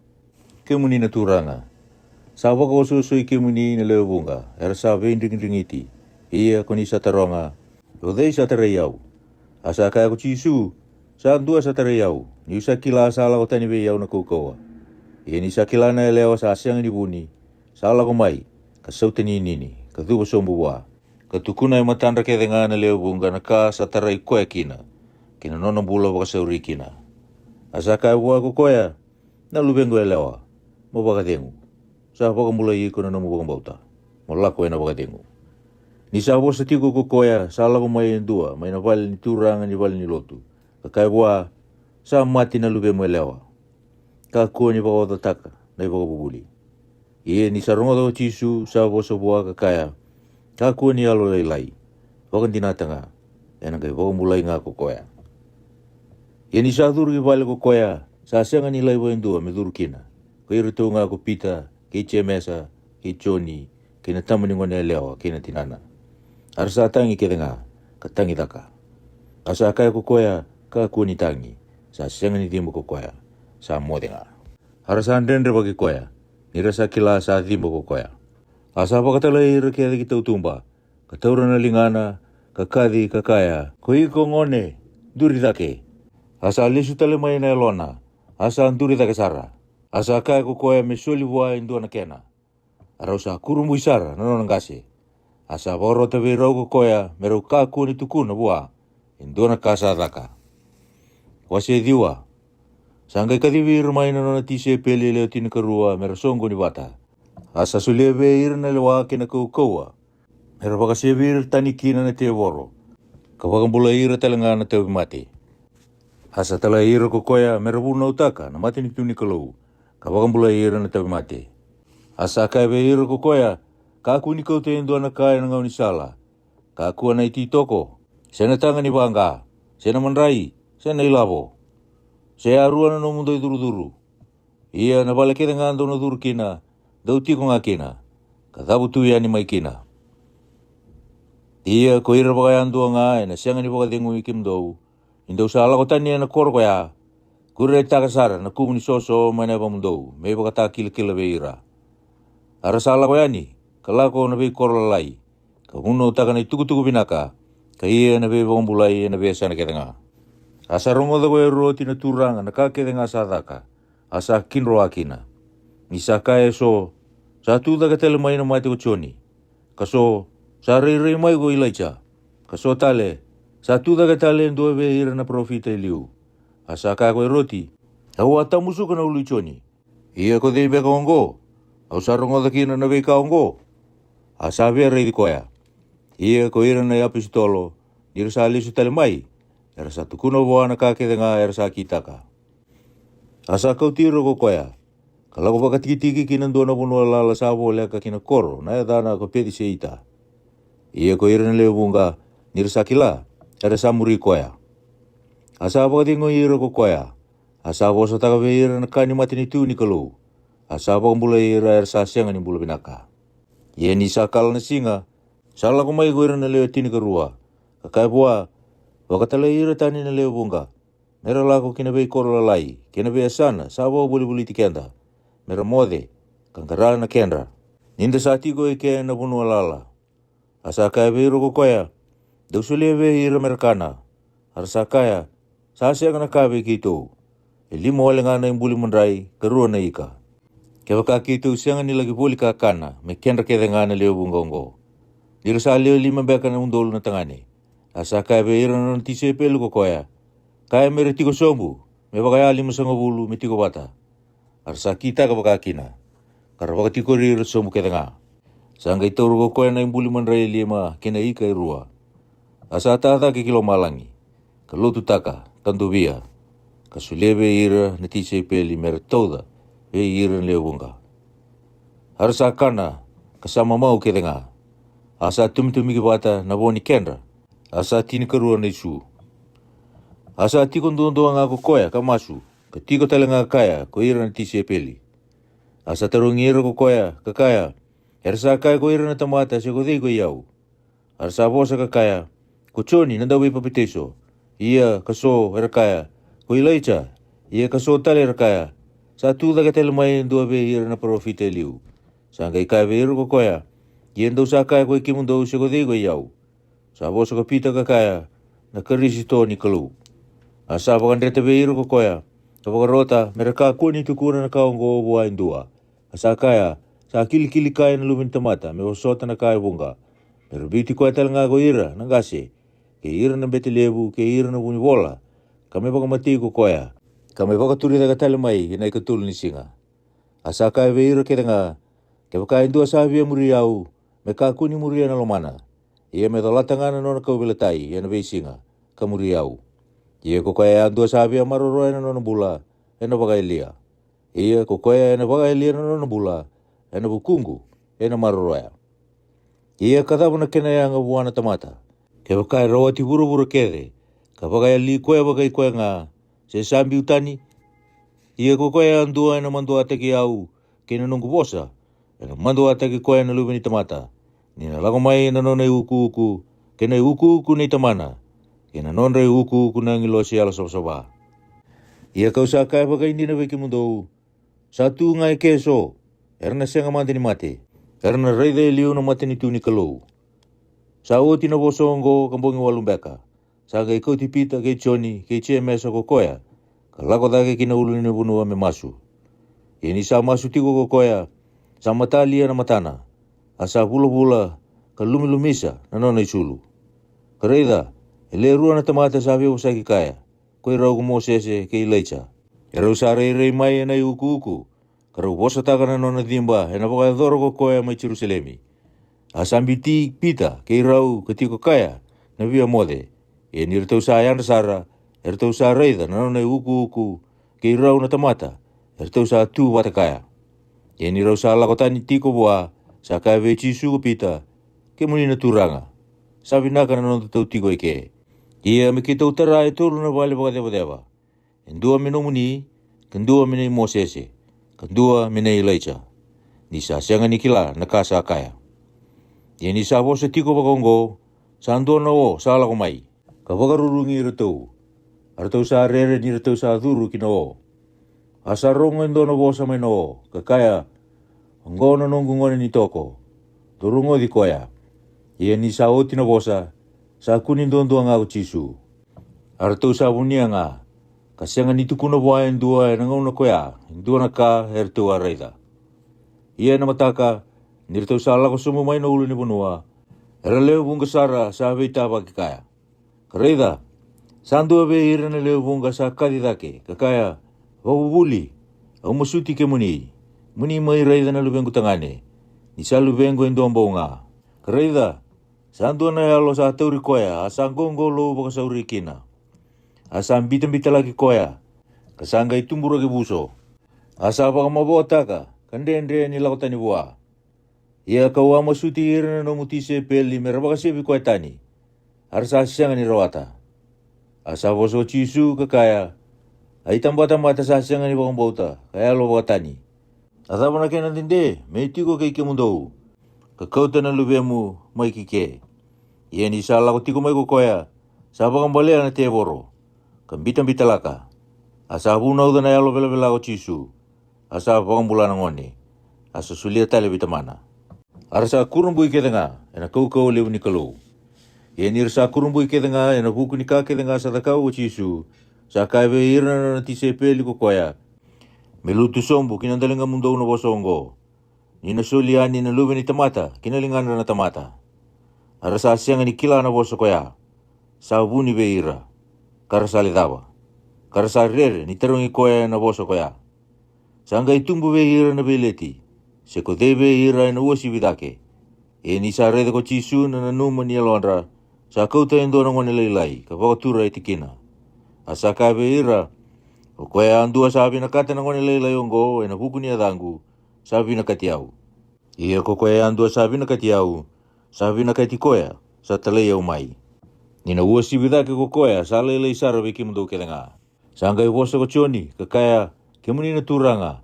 Kemuni na Turaga, sa vakaosoosoi kemuni na lewe vuqa era sa veidrigidrigiti, ia ko ni sa taroga, O cei sa tarai au? A sa kaya ko Jisu, Sa dua sa tarai au, niu sa kila sa lako tani vei au na kaukauwa. Ia ni sa kila na yalewa sa sega ni vuni, sa lako mai, ka sautaninini, ka cuva sobu vua, ka tukuna e matadra kece ga na lewe vuqa na ka sa tarai koya kina, kei na nona bula vakasauri kina. A sa kaya vua ko koya, Na luvequ yalewa, mo vakacegu. Sa vakabulai iko na nomu vakabauta. Mo lako ena vakacegu. Ni sa vosa tiko ko koya, sa lako mai e dua mai na vale ni turaga ni vale ni lotu, ka kaya vua, Sa mate na luvemu yalewa. Kakua ni vakaocataka na ivakavuvuli. Ia ni sa rogoca o Jisu, sa vosa vua ka kaya, Kakua ni yalolailai. Vakadinata ga, ena qai vakabulai ga ko koya. Ia ni sa curu ki vale ko koya, sa sega ni laiva e dua me curu kina, ko iratou ga ko Pita kei Jemesa kei Joni, kei na tama ni gone yalewa kei na tinana. A ra sa tagi kece ga, ka tagi caka. A sa kaya ko koya, kakua ni tagi, sa sega ni ciba ko koya, sa moce ga. A ra sa dredrevaki koya, ni ra sa kila sa ciba ko koya. A sa vakatalai ira kece ki tautuba, ka taura na ligana, ka kaci, ka kaya, ko iko gone, duri cake. A sa lesu tale mai na yalona, a sa duri cake sara. A sa kaya ko koya me soli vua e dua na kena. A rau sa kurabui sara na nona qase. A sa vakarota vei rau ko koya me rau kakua ni tukuna vua e dua na ka sa caka. Wase ciwa. Sa qai kacivi ira mai na nona tisaipeli e lewe tinikarua me ra soqoni vata. A sa solia vei ira na lewa kei na kaukauwa, me ra vakasevi ira tani kina na tevoro, ka vakabulai ira tale ga na tauvimate. A sa talai ira ko koya me ra vunautaka na matanitu ni Kalou, ka vakabulai ira na tauvimate. A sa kaya vei ira ko koya, kakua ni kauta e dua na ka e na gaunisala, kakua na ititoko, se na taga ni vaqa, se na madrai, se na ilavo, se a rua na nomudou icurucuru. Ia na vale kece ga dou na curu kina, dou tiko ga kina, ka cavutu yani mai kina. Ia ko ira vakayadua ga e na sega ni vakacegui kemudou, ni dou sa lako tani e na koro koya, kuretaka sara na kuvu ni soso mai na yavamudou me ivakatakilakila vei ira. A ra sa lako yani, ka lako na veikoro lalai, ka vunautaka na itukutuku vinaka, ka ia na veivakabulai e na veiyasana kece ga. A sa rogoca ko Eroti na turaga na ka kece ga sa caka, a sa kidroa kina. Ni sa kaya e so, sa tu cake tale mai na mate ko Joni. Ka so, sa rairai mai ko Ilaija. Ka so tale, sa tu cake tale e dua vei ira na parofita e liu. A sa kaya ko Eroti, au a tamusuka na ulu i Joni. Ia ko cei beka oqo? Au sa rogoca kina na veika oqo. A sa via raici koya. Ia ko ira na iapositolo, ni ra sa lesu tale mai, era sa tukuna vua na ka kece ga era sa kitaka. A sa kauti ira ko koya, ka lako vakatikitiki ki na dua na vanua lala sa voleka ki na koro na yacana ko Peciseita. Ia ko ira na lewe vuqa, ni ra sa kila, era sa muri koya. A sa vakacegui ira ko koya, a sa vosataka vei ira na ka ni matanitu ni Kalou, a sa vakabulai ira era sa sega ni bula vinaka. Ia ni sa kala na siga, sa lako mai ko ira na lewe tinikarua, ka kaya vua, vakatalai ira tani na lewe vuqa, me ra lako ki na veikoro lalai kei na veiyasana sa vakavolivoliti keda, me ra moce, ka qara na kedra, ni da sa tiko e ke na vanua lala. A sa kaya vei ira ko koya, dou solia vei ira me ra kana. A ra sa kaya, sa sega na ka vei keitou, e lima wale ga na ibuli madrai ka rua na ika. Kevaka keitou sega ni laki voli kakana me kedra kece ga na lewe vuqa oqo, ni ra sa lewe lima beka na udolu na tagane. A sa kaya vei ira na nona tisaipeli ko koya, kaya me ra tiko sobu, me vakayalimasagavulu me tiko vata. A ra sa kitaka vakakina, ka ra vakatikori ira sobu kece ga. Sa qai taura ko koya na ibuli madrai e lima kei na ika e rua, a sa ta cake ki lomalagi, ka lotutaka, ka dovia, ka solia vei ira na tisaipeli me ra tauca vei ira na lewe vuqa. A ra sa kana, ka sa mamau kece ga. A sa tumitumiki vata na vo ni kedra, a sa tinikarua na isu. A sa tiko duadua ga ko koya ka masu, ka tiko tale ga kaya ko ira na tisaipeli. A sa tarogi ira ko koya, ka kaya, era sa kaya ko ira na tamata se ko cei ko i au? A ra sa vosa ka kaya, ko Joni na dauveipapitaiso. Ia ka so era kaya, ko Ilaija. Ia ka so tale era kaya, sa tu cake tale mai e dua vei ira na parofita e liu. Sa qai kaya vei ira ko koya, ia dou sa kaya ko i kemudou se ko cei ko i au? Sa vosa ko Pita ka kaya, na Karisito ni Kalou. A sa vakadreta vei ira ko koya, ka vakarota me ra kakua ni tukuna na ka oqo vua e dua. A sa kaya, sa kilikili kaya na Luve ni tamata me vosota na ka e vuqa, me ra biuti koya tale ga ko ira na qase, kei ira na bete levu, kei ira na vunivola, ka me vakamatei ko koya, ka me vakaturi cake tale mai e na ikatolu ni siga. A sa kaya vei ira kece ga, kevaka e dua sa via muri au, me kakua ni muria na lomana, ia me colata ga na nona kauveilatai e na veisiga, ka muri au. Ia ko koya yadua sa via maroroya na nona bula, e na vakayalia. Ia ko koya e na vakayalia na nona bula, e na vukuqu e na maroroya. Ia ka cava na kena yaga vua na tamata, kevaka e rawati vuravura kece, ka vakayali koya vakai koya ga, se sa biu tani? Ia ko koya yadua ena maduataki au kei na noqu vosa, ena maduataki koya na Luve ni tamata, ni na lako mai ena nona iukuuku, kei na iukuuku nei Tamana, kei na nodra iukuuku na agilosi yalosavasava. Ia ka'u sa kaya vakaidina vei kemudou, sa tu ga e ke eso, era na sega mada ni mate, era na raica e liu na matanitu ni Kalou. Sa oti na vosa oqo ka bogi walu beka, sa qai kauti Pita kei Joni kei Jemesa ko koya, ka lako cake ki na ulunivanua me masu. Ia ni sa masu tiko ko koya, sa matalia na matana, a sa vulavula ka lumilumisa na nona isulu. Ka raica, e le rua na tamata sa veivosaki kaya, ko i rau ko Mosese kei Ilaija. E rau sa rairai mai ena iukuuku, ka rau vosataka na nona ciba ena vakayacora ko koya mai Jerusalemi. A sa biuti Pita kei rau ka tiko kaya na via moce. Ia ni ratou sa yadra sara, e ratou sa raica na nona iukuuku kei rau na tamata, e ratou sa tu vata kaya. Ia ni rau sa lako tani tiko vua, sa kaya vei Jisu ko Pita, Kemuni na Turaga, sa vinaka na nodatou tiko e ke. Ia me keitou tara e tolu na vale vakacevaceva, e dua me nomuni, ka dua me nei Mosese, ka dua me nei Ilaija. Ni sa sega ni kila na ka sa kaya. Ia ni sa vosa tiko vakaoqo, sa dua na o sa lako mai, ka vakarurugi iratou. A ratou sa rere ni ratou sa curu ki na o. A sa rogo e dua na vosa mai na o, ka kaya, Oqo na noqu gone ni toko, dou rogoci koya. Ia ni sa oti na vosa, sa kune duadua ga ko Jisu. A ratou sa vunia ga, ka sega ni tukuna vua e dua ena gauna koya e dua na ka e ratou a raica. Ia ena mataka, ni ratou sa lako sobu mai na ulunivanua, era lewe vuqa sara sa veitavaki kaya. Ka raica, sa dua vei ira na lewe vuqa sa kaci cake, ka kaya, Vakavuvuli, au masuti kemuni, mo ni mai raica na luvequ tagane, ni sa luvequ e dua bau ga. Ka raica, sa dua na yalo sa tauri koya, a sa qoqolou vakasauri kina. A sa bitabitalaki koya, ka sa qai tuburaki vuso. A sa vakamavoataka, ka dredre ni lako tani vua. Ia ka'u a masuti ira na nomu tisaipeli me ra vakasevi koya tani, a ra sa sega ni rawata. A sa vosa ko Jisu ka kaya, A itabatamata sa sega ni vakabauta, ka yalo vakatani. A cava na kena dede me tiko kei kemudou, ka kauta na luvemu mai ki ke? Ia ni sa lako tiko mai ko koya, sa vakabalea na tevoro, ka bitabitalaka. A sa vunauca na yalo velavela ko Jisu, a sa vakabula na gone, a sa solia tale vei tamana. A ra sa kurabui kece ga ena kaukauwa levu ni Kalou. Ia ni ra sa kurabui kece ga ena vuku ni ka kece ga sa cakava ko Jisu, sa kaya vei ira na nona tisaipeli ko koya, Me lutu sobu ki na daligamudou na vosa oqo, ni na soli yani na Luve ni tamata ki na ligadra na tamata. A ra sa sega ni kila na vosa koya, sa vuni vei ira, ka ra sa lecava, ka ra sa rere ni tarogi koya na vosa koya. Sa qai tubu vei ira na veileti, se ko cei vei ira ena uasivi cake. Ia ni sa raica ko Jisu na nanuma ni yalodra, sa kauta e dua na gone lailai ka vakatura e tikina. A sa kaya vei ira, Ko koya yadua sa vinakata na gone lailai oqo ena vuku ni yacaqu, sa vinakati au. Ia ko koya yadua sa vinakati au, sa vinakati koya sa talai au mai, ni na uasivi cake ko koya sa lailai sara vei kemudou kece ga. Sa qai vosa ko Joni ka kaya, Kemuni na Turaga,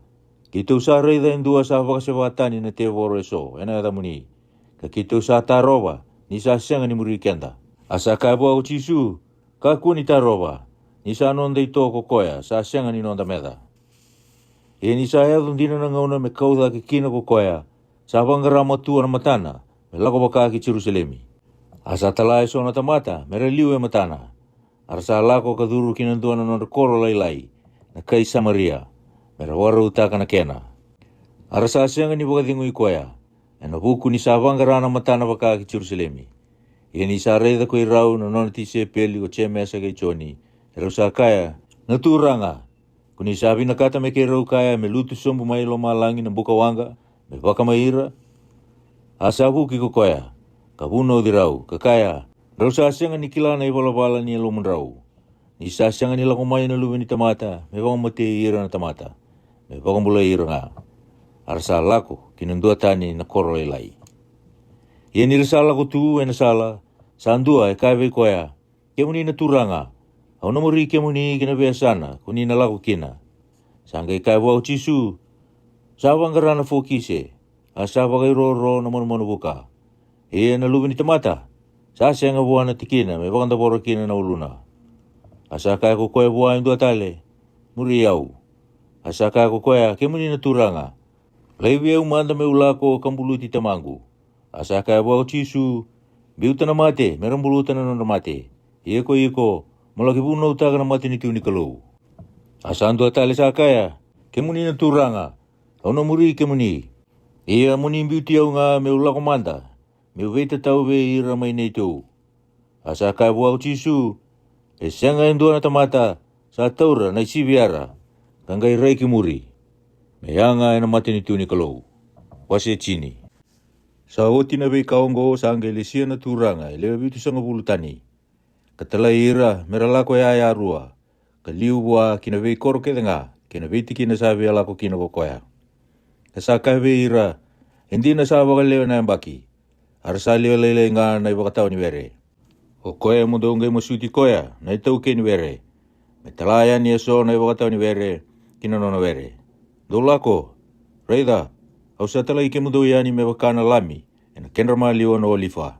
keitou sa raica e dua sa vakaseva tani na tevoro eso ena yacamuni, ka keitou sa tarova, ni sa sega ni muri keda. A sa kaya vua ko Jisu, Kakua ni tarova, ni sa noda ito ko koya, sa sega ni noda meca. Ia ni sa yaco dina na gauna me kau cake kina ko koya, sa vaqara matua na matana me lako vaka ki Jerusalemi. A sa tala eso na tamata me ra liu e matana. A ra sa lako ka curu ki na dua na nodra koro lailai, na kai Samaria, me ra vakarautaka na kena. A ra sa sega ni vakacegui koya, ena vuku ni sa vaqara na matana vaka ki Jerusalemi. Ia ni sa raica ko i rau na nona tisaipeli ko Jemesa kei Joni, e rau sa kaya, Na Turaga, ko ni sa vinakata me keirau kaya me lutu sobu mai lomalagi na buka waqa me vakamai ira? A sa vuki ko koya, ka vunauci rau, ka kaya, Drau sa sega ni kila na ivalavala ni yalomudrau. Ni sa sega ni lako mai na Luve ni tamata me vakamatei ira na tamata, me vakabulai ira ga. A ra sa lako ki na dua tani na koro lailai. Ia ni ra sa lako tu ena sala, sa dua e kaya vei koya, Kemuni na Turaga, Au na muri kemuni ki na veiyasana ko ni na lako kina. Sa qai kaya vua ko Jisu, sa vaqara na fokise, a sa vakairoro na manumanu vuka. Ia na Luve ni tamata, sa sega vua na tikina me vakadavora kina na uluna. A sa kaya ko koya vua e dua tale, muri au. A sa kaya ko koya, kemuni na Turaga, laivi au mada meu lako ka buluti tamaqu. A sa kaya vua ko Jisu, biuta na mate me ra buluta na nodra mate. Ia ko iko, mo laki vunautaka na matanitu ni Kalou. A sa dua tale sa kaya, kemuni na Turaga, au na muri kemuni. Ia mo ni biuti au ga meu lako mada, meu veitatau vei ira mai neitou. A sa kaya vua ko Jisu, e sega e dua na tamata sa taura na isivi era, ka qai rai ki muri, me yaga ena matanitu ni Kalou. Wase tini. Sa oti na veika oqo sa qai lesia na Turaga e lewe vitusagavulu tani, ka talai ira me ra lako yayarua, ka liu vua ki na veikoro kece ga kei na veitikina sa via lako kina ko koya. Ka sa kaya vei ira, e dina sa vakalewe na yabaki, a ra sa lewe lailai ga na ivakatawa ni were. O koya mo dou qai masuti koya na itaukei ni were, me tala yani eso na ivakatawa ni were ki na nona were. Dou lako, raica, au sa talai kemudou yani me vaka na lami ena kedra maliwa na olifa.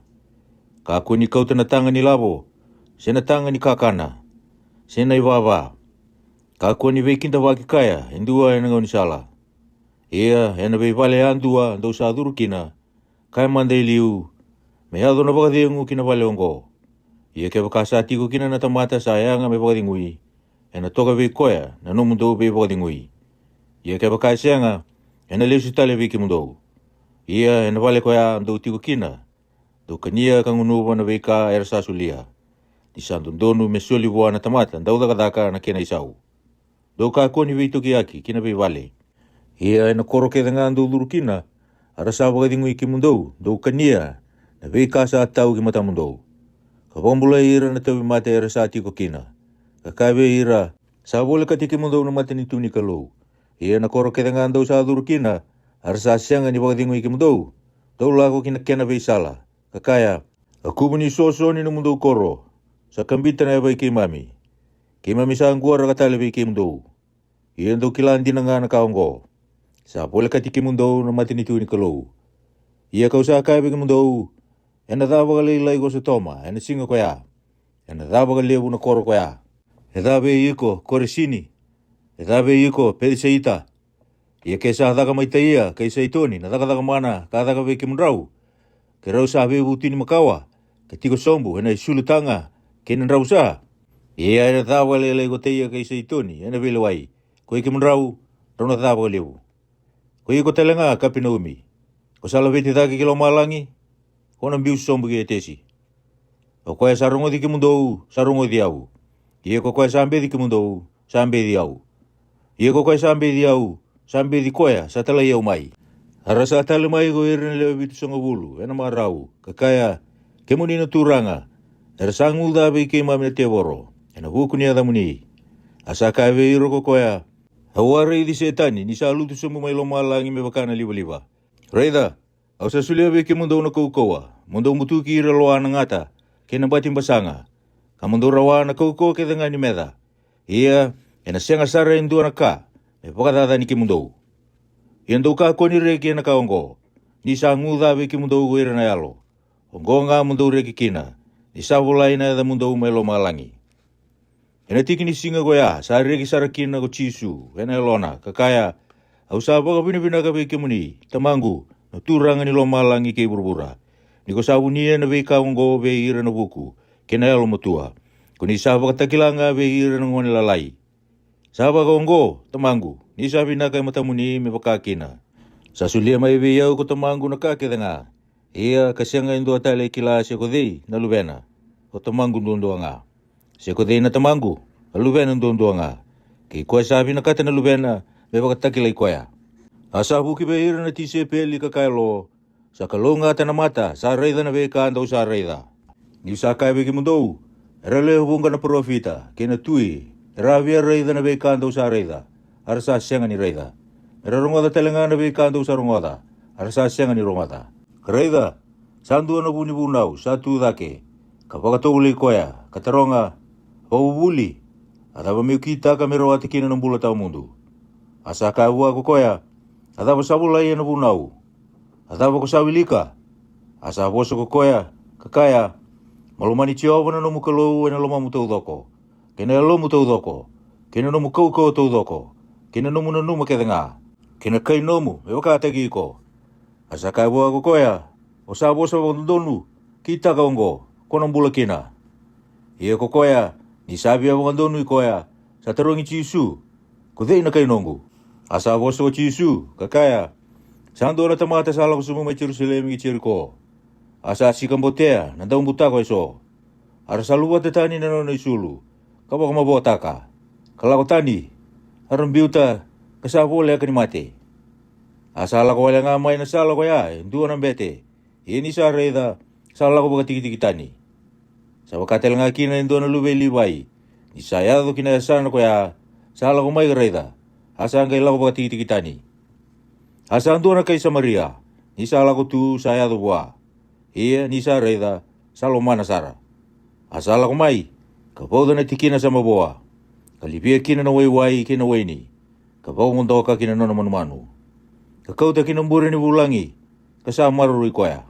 Kakua ni kauta na taga ni lavo, se na taga ni kakana, se na ivava. Kakua ni veikidavaki kaya e dua ena gaunisala. Ia ena veivale yadua dou sa curu kina, kaya mada e liu, me yaco na vakacegu ki na vale oqo. Ia kevaka sa tiko kina na tamata sa yaga me vakacegui, ena toka vei koya na nomudou veivakacegui. Ia kevaka e sega, ena lesu tale vei kemudou. Ia ena vale koya dou tiko kina, dou kania ka gunuva na veika era sa solia. Ni sa dodonu me soli vua na tamata dau cakacaka na kena isau. Dou kakua ni veitokiyaki ki na veivale. Ia ena koro kece ga dou curu kina, a ra sa vakacegui kemudou, dou kania na veika sa tau ki matamudou. Ka vakabulai ira na tauvimate era sa tiko kina, ka kaya vei ira, sa volekati kemudou na matanitu ni Kalou. Ia na koro kece ga dou sa curu kina, a ra sa sega ni vakacegui kemudou, dou lako ki na kena veisala, ka kaya, a kuvu ni soso ni nomudou koro, sa kabita na yavai keimami. Keimami sa quaraka tale vei kemudou. Ia dou kila dina ga na ka oqo, sa volekati kemudou na matanitu ni Kalou. Ia kau sa kaya vei kemudou, ena ca vakalailai ko Sotoma ena siga koya, ena ca vakalevu na koro koya. E ca vei iko Koresini, e ca vei iko Pecisaita. Ia ke sa caka mai Taia kei Saitoni na cakacaka mana ka caka vei kemudrau, ke rau sa veivutuni makawa, ka tiko sobu ena isulu taga kei na dravusa. Ia ena ca vakalailai ko Taia kei Saitoni ena veilewai, ko i kemudrau, drau na ca vakalevu. Ko iko tale ga Kapenaumi, ko sa laveti cake ki lomalagi, ko na biu sobu ki Etesi. O koya sa rogoci kemudou sa rogoci au. Ia ko koya sa beci kemudou sa beci au. Ia ko koya sa beci au sa beci koya sa talai au mai. A ra sa tale mai ko ira na lewe vitusagavulu ena marau, ka kaya, kemuni na Turaga, era sa guca vei keimami na tevoro ena vuku ni yacamuni. A sa kaya vei ira ko koya, au a raici Setani ni sa lutu sobu mai lomalagi me vaka na livaliva. Raica, au sa solia vei kemudou na kaukauwa mo dou butuki ira loa na gata kei na bati basaga, ka mo dou rawa na kaukauwa kece ga ni meca. Ia ena sega sara e dua na ka me vakacacani kemudou. Ia dou kakua ni reki ena ka oqo, ni sa guca vei kemudou ko ira na yalo. Oqo ga mo dou reki kina, ni sa volai na yacamudou mai lomalagi. Ena tiki ni siga koya sa reki sara kina ko Jisu ena yalona, ka kaya, au sa vakavinavinaka vei kemuni, Tamaqu, na Turaga ni lomalagi kei vuravura, ni ko sa vunia na veika oqo vei ira na vuku kei na yalomatua, ko ni sa vakatakila ga vei ira na gone lalai. Sa vakaoqo, Tamaqu, ni sa vinaka e matamuni me vaka kina. Sa solia mai vei au ko Tamaqu na ka kece ga. Ia ka sega e dua tale e kila se ko cei na Luvena, ko Tamaqu duadua ga. Se ko cei na Tamaqu, a Luvena duadua ga. Kei koya sa vinakata na Luvena me vakatakilai koya. A sa vuki vei ira na tisaipeli ka kaya lo, sa kalougata na mata sa raica na veika dou sa raica. Niu sa kaya vei kemudou, era lewe vuqa na parofita kei na tui era a via raica na veika dou sa raica, a ra sa sega ni raica. Era rogoca tale ga na veika dou sa rogoca, a ra sa sega ni rogoca. Ka raica, sa dua na vu ni vunau sa tu cake, ka vakatovolei koya, ka taroga, Vakavuvuli, a cava me'u kitaka me rawata kina na bula tawa mudu? A sa kaya vua ko koya, a cava sa volai e na vunau? A cava ko sa wilika? A sa vosa ko koya, ka kaya, mo lomani Jiova na nomu Kalou e na lomamu taucoko, kei na yalomu taucoko, kei na nomu kaukauwa taucoko, kei na nomu nanuma kece ga, kei na kai nomu me vakataki iko. A sa kaya vua ko koya, o sa vosa vakadodonu, kitaka oqo, ko na bula kina. Ia ko koya, ni sa via vakadonui koya, sa tarogi Jisu, ko cei na kai noqu? A sa vosa ko Jisu, ka kaya, sa dua na tamata sa lako sobu mai Jerusalemi ki Jeriko. A sa sikabotea na daubutako eso. A ra sa luvata tani na nona isulu, ka vakamavotaka, ka lako tani, a ra biuta, ka sa voleka ni mate. A sa lako wale ga mai na sala koya e dua na bete, ia ni sa raica, sa lako vakatikitiki tani. Sa vaka tale ga kina e dua na luve i Livai, ni sa yaco ki na yasana koya, sa lako mai ka raica, a sa qai lako vakatikitiki tani. A sa dua na kai Samaria, ni sa lako tu sa yaco vua, ia ni sa raica, sa lomana sara. A sa lako mai, ka vauca na tikina sa mavoa, ka livia kina na waiwai kei na waini, ka vakagodoka ki na nona manumanu, ka kauta ki na bure ni vulagi, ka sa maroroi koya.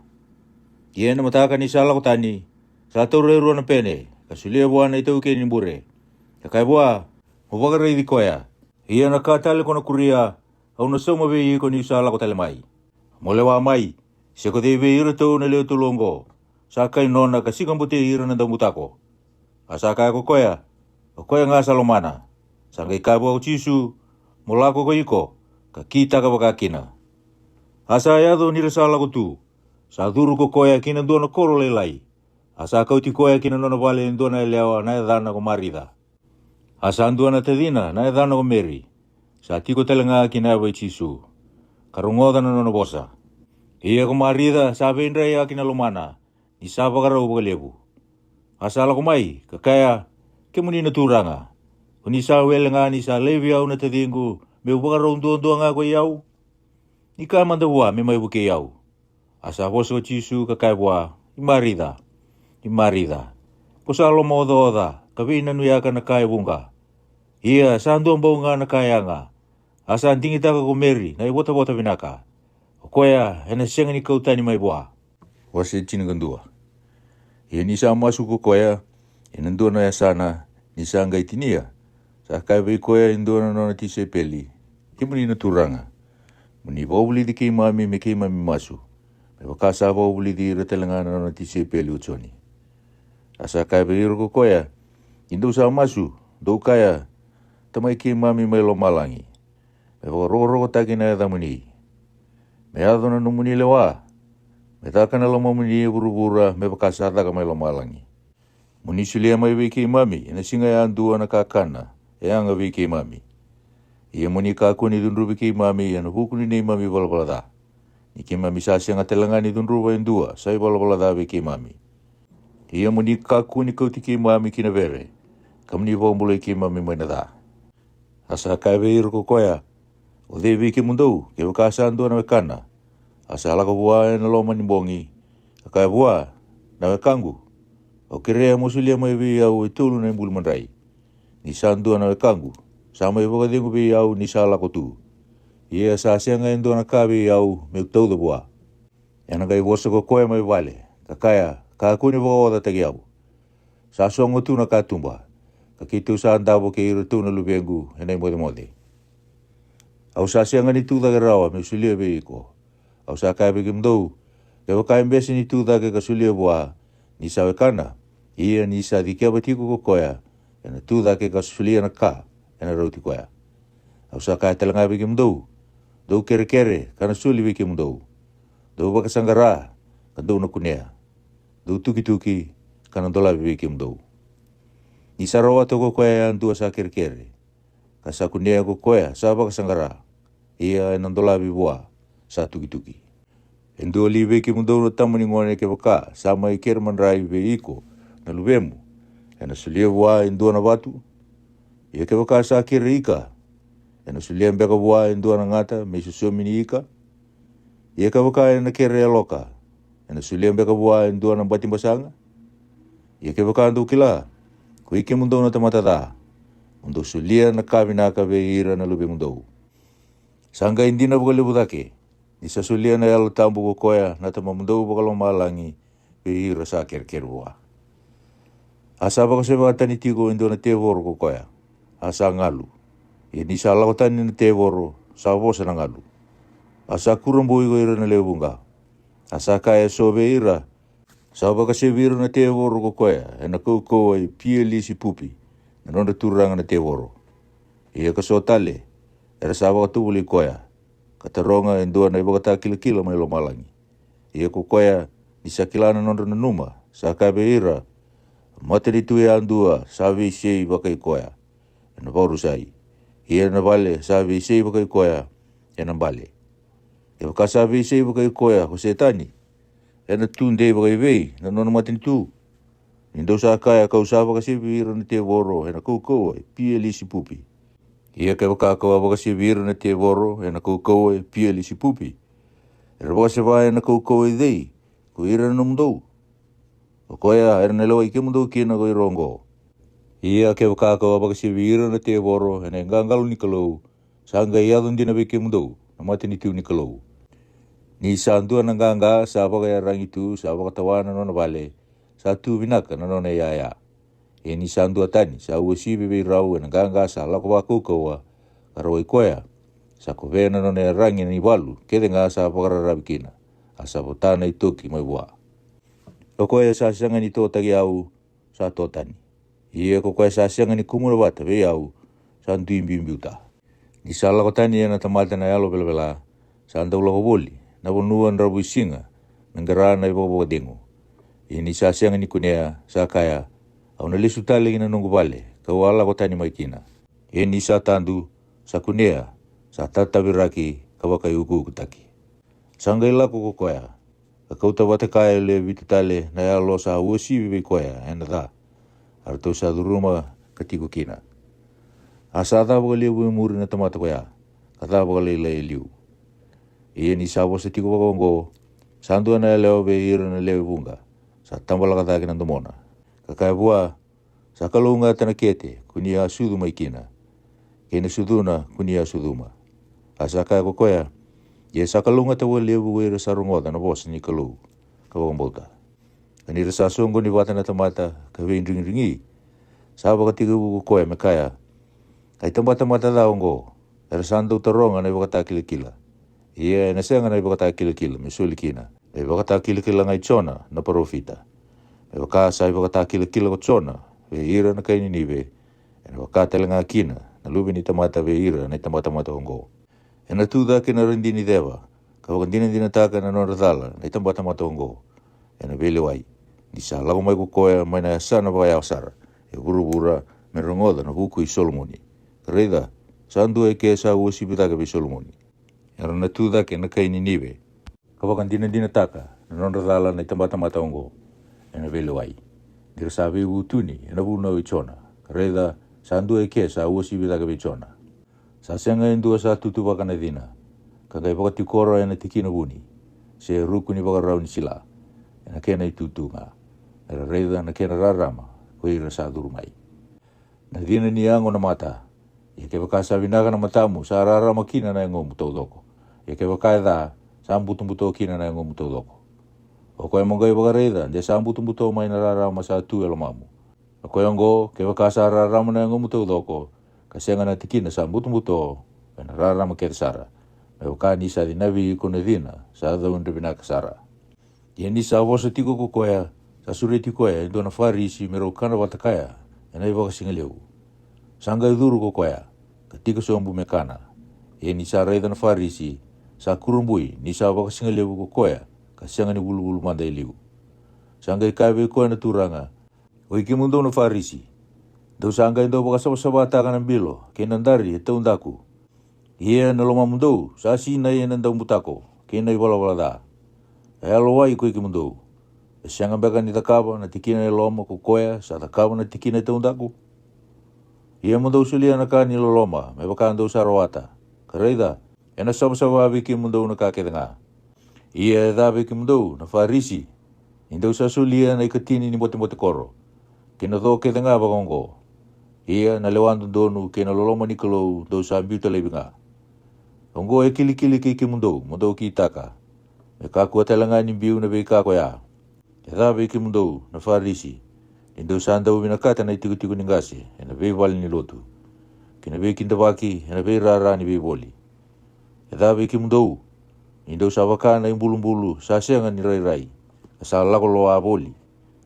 Ia na mataka ni sa lako tani, sa taura e rua na pene, ka solia vua na itaukei ni bure, ka kaya vua, mo vakaraici koya. Ia na ka tale ko na kuria, au na sauma vei iko ni'u sa lako tale mai. Mo lewa mai, se ko cei vei iratou na lewe tolu oqo, sa kai nona ka sikabotei ira na daubutako? A sa kaya ko koya, o koya ga sa lomana. Sa qai kaya vua ko Jisu, mo lako ko iko, ka kitaka vakakina. A sa yaco ni ra sa lako tu, sa curu ko koya ki na dua na koro lailai. A sa kauti koya ki na nona vale e dua na yalewa na yacana ko Marica. A sa dua na tacina na yacana ko Meri, sa tiko tale ga ki na yava i Jisu, ka rogoca na nona vosa. Ia ko Marica sa veidrai ki na lomana, ni sa vakarau vakalevu. A sa lako mai, ka kaya, kemuni na Turaga, ko ni sa wele ga ni sa laivi au na taciqu me'u vakarau duadua ga ko i au? Ni kaya mada vua me mai vukei au. A sa vosa ko Jisu ka kaya vua, i Marica, i Marica, ko sa lomaocaoca ka veinanuyaka na ka e vuqa. Ia sa dua bau ga na ka yaga. A sa digitaka ko Meri na ivotavota vinaka, o koya ena sega ni kau tani mai vua. Wase tinikadua. Ia ni sa masu ko koya ena dua na yasana, ni sa qai tinia, sa kaya vei koya e dua na nona tisaipeli, kemuni na Turaga, mo ni vakavulici keimami me keimami masu, me vaka sa vakavulici ira tale ga na nona tisaipeli o Joni. A sa kaya vei ira ko koya, ni dou sa masu, dou kaya, Tamai keimami mai lomalagi, me vakarokorokotaki na yacamuni, me yaco na nomuni lewa, me caka na lomamuni e vuravura me vaka sa caka mai lomalagi. Mo ni solia mai vei keimami ena siga yadua na kakana e yaga vei keimami. Ia mo ni kakua ni cudruvi keimami ena vuku ni neimami valavala ca, ni keimami sa sega tale ga ni cudruva e dua sa ivalavala ca vei keimami. Ia mo ni kakua ni kauti keimami ki na vere, ka mo ni vakabulai keimami mai na ca. A sa kaya vei ira ko koya, o cei vei kemudou kevaka sa dua na wekana, a sa lako vua ena loma ni bogi, ka kaya vua, na wekaqu, au kerea mo solia mai vei au e tolu na ibuli madrai? Ni sa dua na wekaqu sa mai vakacegu vei au ni sa lako tu, ia sa sega e dua na ka vei au me'u tauca vua. Ena qai vosa ko koya mai vale, ka kaya, kakua ni vakaocataki au. Sa sogo tu na katuba, ka keitou sa davo kei iratou na luvequ ena imocemoce. Au sa sega ni tu cake rawa me'u solia vei iko. Au sa kaya vei kemudou, kevaka e bese ni tu cake ka solia vua, ni sa wekana, ia ni sa cikeva tiko ko koya, ena tu cake ka solia na ka ena rauti koya. Au sa kaya tale ga vei kemudou, dou kerekere, ka na soli vei kemudou. Dou vakasaqara, ka dou na kunea. Dou tukituki, ka na dolavi vei kemudou. Ni sa rawata ko koya yadua sa kerekere, ka sa kunea ko koya sa vakasaqara, ia ena dolavi vua sa tukituki. E dua li vei kemudou na tama ni gone kevaka sa mai kere madrai vei iko na luvemu, ena solia vua e dua na vatu? Ia kevaka sa kere ika, ena solia beka vua e dua na gata me isosomi ni ika? Ia kevaka ena kere yaloka, ena solia beka vua e dua na batibasaga? Ia kevaka dou kila, Ko i kemudou na tamata ca, mo dou solia na ka vinaka vei ira na luvemudou. Sa qai dina vakalevu cake, ni sa solia na Yalo Tabu ko koya na Tamamudou vakalomalagi vei ira sa kerekere vua. A sa vakaseva tani tiko e dua na tevoro ko koya, a sa galu. Ia ni sa lako tani na tevoro, sa vosa na galu. A sa kurabui ko ira na lewe vuqa. A sa kaya eso vei ira, sa vakasevi ira na tevoro ko koya ena kaukauwa i Pielisipupi, na nodra turaga na tevoro. Ia ka so tale, era sa vakatovolei koya, ka taroga e dua na ivakatakilakila mai lomalagi. Ia ko koya, ni sa kila na nodra nanuma, sa kaya vei ira, matanitu yadua sa veisei vakai koya ena vakarusai, ia na vale sa veisei vakai koya ena bale. Kevaka sa veisei vakai koya ko Setani, ena tu dei vakaivei na nona matanitu? Ni dou sa kaya kau sa vakasevi ira na tevoro ena kaukauwa i Pielisipupi. Ia kevaka kau a vakasevi ira na tevoro ena kaukauwa i Pielisipupi, era vakaseva ena kaukauwa i cei ko ira na nomudou? O koya era na lewai kemudou kina ko ira oqo. Ia kevaka kau a vakasevi ira na tevoro ena iqaqalo ni Kalou, sa qai yaco dina vei kemudou na matanitu ni Kalou. Ni sa dua na qaqa sa vakayaragi tu sa vakatawa na nona vale, sa tu vinaka na nona iyaya. Ia ni sa dua tani sa uasivi vei rau ena qaqa sa lako vakaukauwa, ka rawai koya, sa kovea na nona yaragi ni valu kece ga sa vakararavi kina, a sa vota na itoki mai vua. O koya sa sega ni totaki au, sa to tani. Ia ko koya sa sega ni kumuna vata vei au, sa dui biubiuta. Ni sa lako tani ena tamata na yalo velavela, sa dau lako voli na vanua dravuisiga me qara na ivakavakacegu. Ia ni sa sega ni kunea, sa kaya, au na lesu tale ki na noqu vale, kau a lako tani mai kina. Ia ni sa tadu, sa kunea, sa tataviraki ka vakaiukuukutaki. Sa qai lako ko koya, ka kauta vata kaya e lewe vitu tale na yalo sa uasivi vei koya ena ca, a ratou sa curuma ka tiko kina. A sa ca vakalevu e muri na tamata koya, ka ca vakalailai e liu. Ia ni sa vosa tiko vakaoqo, sa dua na yalewa vei ira na lewe vuqa, sa tabalaka cake na domona, ka kaya vua, sa kalougata na kete ko ni a sucu mai kina, kei na sucuna ko ni a sucuma. A sa kaya ko koya, ia sa kalougata vakalevu ko ira sa rogoca na vosa ni Kalou, ka vakabauta. Ka ni ra sa soqoni vata na tamata ka veidrigidrigi, sa vakatekivu ko koya me kaya, a itabatamata ca oqo, era sa dau taroga na ivakatakilakila. Ia ena sega na ivakatakilakila me soli kina, na ivakatakilakila ga i Jona na parofita. Me vaka sa ivakatakilakila ko Jona vei ira na kai Ninive, ena vaka tale ga kina na Luve ni tamata vei ira na itabatamata oqo. Ena tu cake na radi ni ceva, ka vakadinadinataka na nodra cala na itabatamata oqo ena veilewai, ni sa lako mai ko koya mai na yasana vakayawa sara e vuravura me rogoca na vuku i Solomoni. Ka raica, sa dua eke sa uasivi cake vei Solomoni. Era na tu cake na kai Ninive, ka vakadinadinataka na nodra cala na itabatamata oqo ena veilewai, ni ra sa veivutuni ena vunau i Jona. Ka raica, sa dua eke sa uasivi cake vei Jona. Sa sega e dua sa tutuvaka na cina, ka qai vakatikora ena tikina vuni, se ruku ni vakarau ni sila, ena kena itutu ga, me ra raica na kena rarama ko ira sa curu mai. Na cina ni yago na mata. Ia kevaka sa vinaka na matamu, sa rarama kina na yagomu taucoko. Ia kevaka e ca, sa butobuto kina na yagomu taucoko. O koya mo qai vakaraica de sa butobuto mai na rarama sa tu e lomamu. O koya oqo, kevaka sa rarama na yagomu taucoko, ka sega na tikina sa butobuto, ena rarama kece sara, me vaka ni sa cinavi iko na cina sa caudre vinaka sara. Ia ni sa vosa tiko ko koya, sa sureti koya e dua na Farisi me rau kana vata kaya ena ivakasigalevu. Sa qai curu ko koya, ka tiko sobu me kana. Ia ni sa raica na Farisi, sa kurabui ni sa vakasigalevu ko koya, ka sega ni vuluvulu mada e liu. Sa qai kaya vei koya na turaga, oi kemudou na Farisi, dou sa qai dau vakasavasavataka na bilo kei na dari e taudaku. Ia na lomamudou sa sinai ena daubutako kei na ivalavala ca. E yalowai koi kemudou. E sega beka ni cakava na tikina e loma ko koya sa cakava na tikina e taudaku? Ia mo dou solia na ka ni loloma me vaka dou sa rawata. Ka raica, ena savasava vei kemudou na ka kece ga. Ia e ca vei kemudou na Farisi, ni dou sa solia na ikatini ni botebote koro, kei na co kece ga vakaoqo. Ia na lewa dodonu kei na loloma ni Kalou dou sa biuta laivi ga. Oqo e kilikili kei kemudou mo dou kitaka, me kakua tale ga ni biu na veika ko ya. E ca vei kemudou na Farisi, ni dou sa dau vinakata na itikotiko ni qase e na veivale ni lotu, kei na veikidavaki e na veirara ni veivoli. E ca vei kemudou, ni dou sa vaka na ibulubulu sa sega ni rairai, ka sa lako loa voli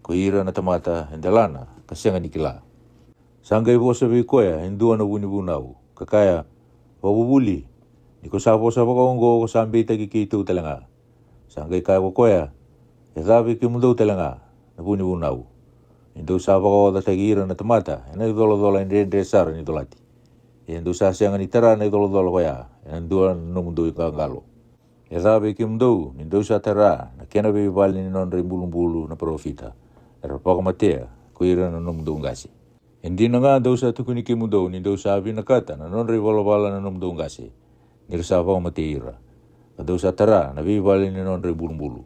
ko ira na tamata e delana ka sega ni kila. Sa qai vosa vei koya e dua na vunivunau, ka kaya, Vakavuvuli, ni ko sa vosa vakaoqo ko sa beitaki keitou tale ga. Sa qai kaya ko koya, E ca vei kemudou tale ga, na vunivunau, ni dou sa vakaocataki ira na tamata e na icolacola e dredre sara ni colati. Ia dou sa sega ni tara na icolacola ko ya e na dua na nomudou iqaqalo. E ca vei kemudou ni dou sa tara na kena veivale ni nodra ibulubulu na parofita, era vakamatea ko ira na nomudou qase. E dina ga dou sa tukuni kemudou ni dou sa vinakata na nodra ivalavala na nomudou qase, ni ra sa vakamatei ira, ka dou sa tara na veivale ni nodra ibulubulu.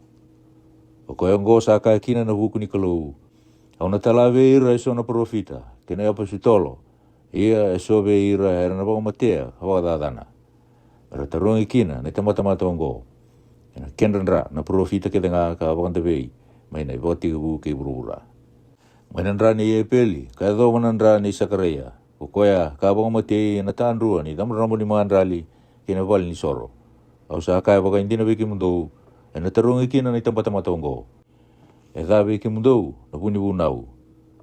O koya oqo sa kaya kina na vuku ni Kalou, Au na tala vei ira e so na parofita kei na iapositolo, ia e so vei ira era na vakamatea ka vakacacana, me ra tarogi kina na itabatamata oqo, e na kedra dra na parofita kece ga ka vakadavei mai na ivakatekivu kei vuravura. Mai na dra nei Epeli ka yacova na dra nei Sakaraia, ko koya ka vakamatei e na tadrua ni caborabo ni madrali kei na vale ni soro. Au sa kaya vakaidina vei kemudou, e na tarogi kina na itabatamata oqo. E ca vei kemudou na vunivunau,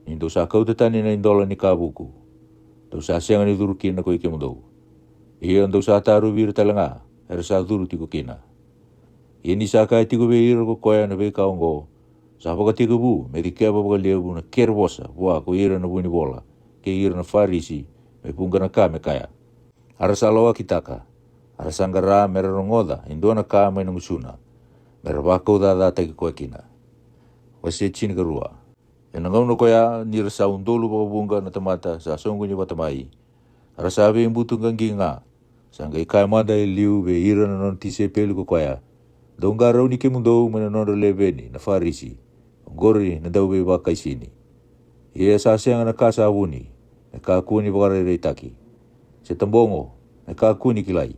ni dou sa kauta tani na idola ni ka vuku, dou sa sega ni curu kina ko i kemudou. Ia dou sa tarovi ira tale ga era sa curu tiko kina. Ia ni sa kaya tiko vei ira ko koya na veika oqo, sa vakatekivu me cikeva vakalevu na kere vosa vua ko ira na vunivola kei ira na Farisi, me vuqa na ka me kaya. A ra sa lawakitaka, a ra sa qara me ra rogoca e dua na ka mai na gusuna, me ra vakaucacataki koya kina. Wase tinikarua. E na gauna ko ya ni ra sa udolu vakavuqa na tamata sa soqoni vata mai, a ra sa veibutuqaqi ga. Sa qai kaya mada e liu vei ira na nona tisaipeli ko koya, Dou qarauni kemudou mai na nodra leveni na Farisi, oqori na dauveivakaisini. Ia sa sega na ka sa vuni me kakua ni vakarairaitaki, se tabogo me kakua ni kilai.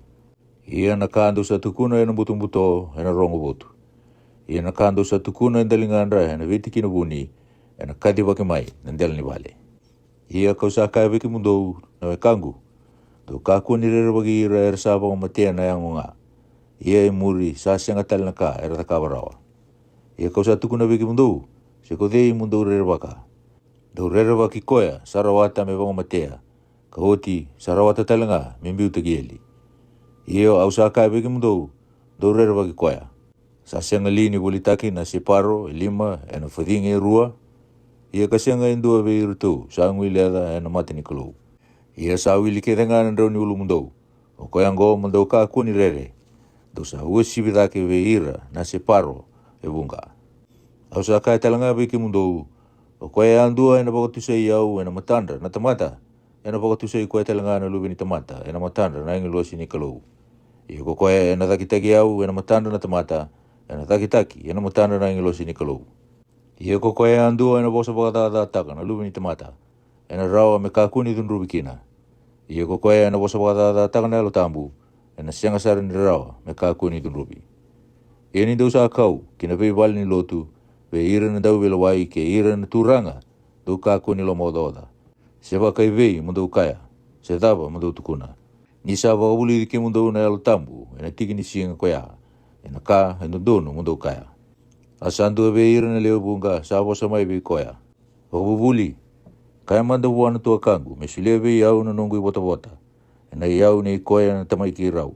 Ia na ka dou sa tukuna e na butobuto e na rogo votu. Ia na ka dou sa tukuna e daligadra e na veitikina vuni, e na kacivaki mai na dela ni vale. Ia ka'u sa kaya vei kemudou na wekaqu, dou kakua ni rerevaki ira era sa vakamatea na yago ga. Ia e muri sa sega tale na ka era cakava rawa. Ia ka'u sa tukuna vei kemudou, se ko cei mo dou rerevaka? Dou rerevaki koya sa rawata me vakamatea, ka oti sa rawata tale ga me biutaki eli. Io, au sa kaya vei kemudou, dou rerevaki koya. Sa sega li ni volitaki na separo e lima e na facigi e rua? Ia ka sega e dua vei iratou sa guileca e na mata ni Kalou. Ia sa wili kece ga na drau ni ulumudou. O koya oqo mo dou kakua ni rere, dou sa uasivi cake vei ira na separo e vuqa. Au sa kaya tale ga vei kemudou, o koya yadua e na vakatusai au e na matadra na tamata, e na vakatusai koya tale ga na Luve ni tamata e na matadra na agilosi ni Kalou. Ia ko koya e na cakitaki au e na matadra na tamata, e na cakitaki e na matadra na agilosi ni Kalou. Ia ko koya yadua e na vosa vakacacataka na Luve ni tamata, e na rawa me kakua ni cudruvi kina. Ia ko koya e na vosa vakacacataka na Yalo Tabu, e na sega sara ni rawa me kakua ni cudruvi. Ia ni dou sa kau ki na veivale ni lotu, vei ira na dauveilewai kei ira na turaga, dou kakua ni lomaocaoca, se vakaivei mo dou kaya, se cava mo dou tukuna. Ni sa vakavulici kemudou na Yalo Tabu e na tiki ni siga ko ya, e na ka e dodonu mo dou kaya. A sa dua vei ira na lewe vuqa sa vosa mai vei koya, Vakavuvuli, kaya mada vua na tuakaqu me solia vei au na noqu ivotavota e na iyau nei koya na tamai keirau.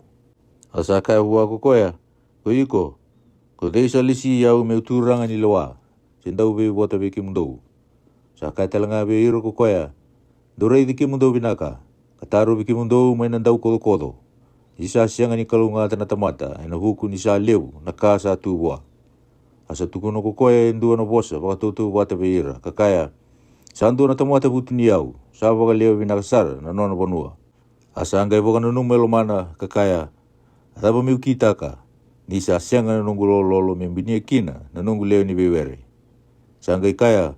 A sa kaya vua ko koya, Ko iko, ko cei sa lesi au meu turaga ni lewa, se dauveivota vei kemudou? Sa kaya tale ga vei ira ko koya, Dou raici kemudou vinaka, ka tarovi kemudou mai na daukocokoco. Ni sa sega ni kalougata na tamata e na vuku ni sa levu na ka sa tu vua. A sa tukuna ko koya e dua na vosa vakatautauvata vei ira, ka kaya, Sa dua na tamata vutuniyau, sa vakalewe vinaka sara na nona vanua. A sa qai vakananuma e lomana, ka kaya, A cava meu kitaka, ni sa sega na noqu lololo me binia kina na noqu lewe ni veiwere? Sa qai kaya,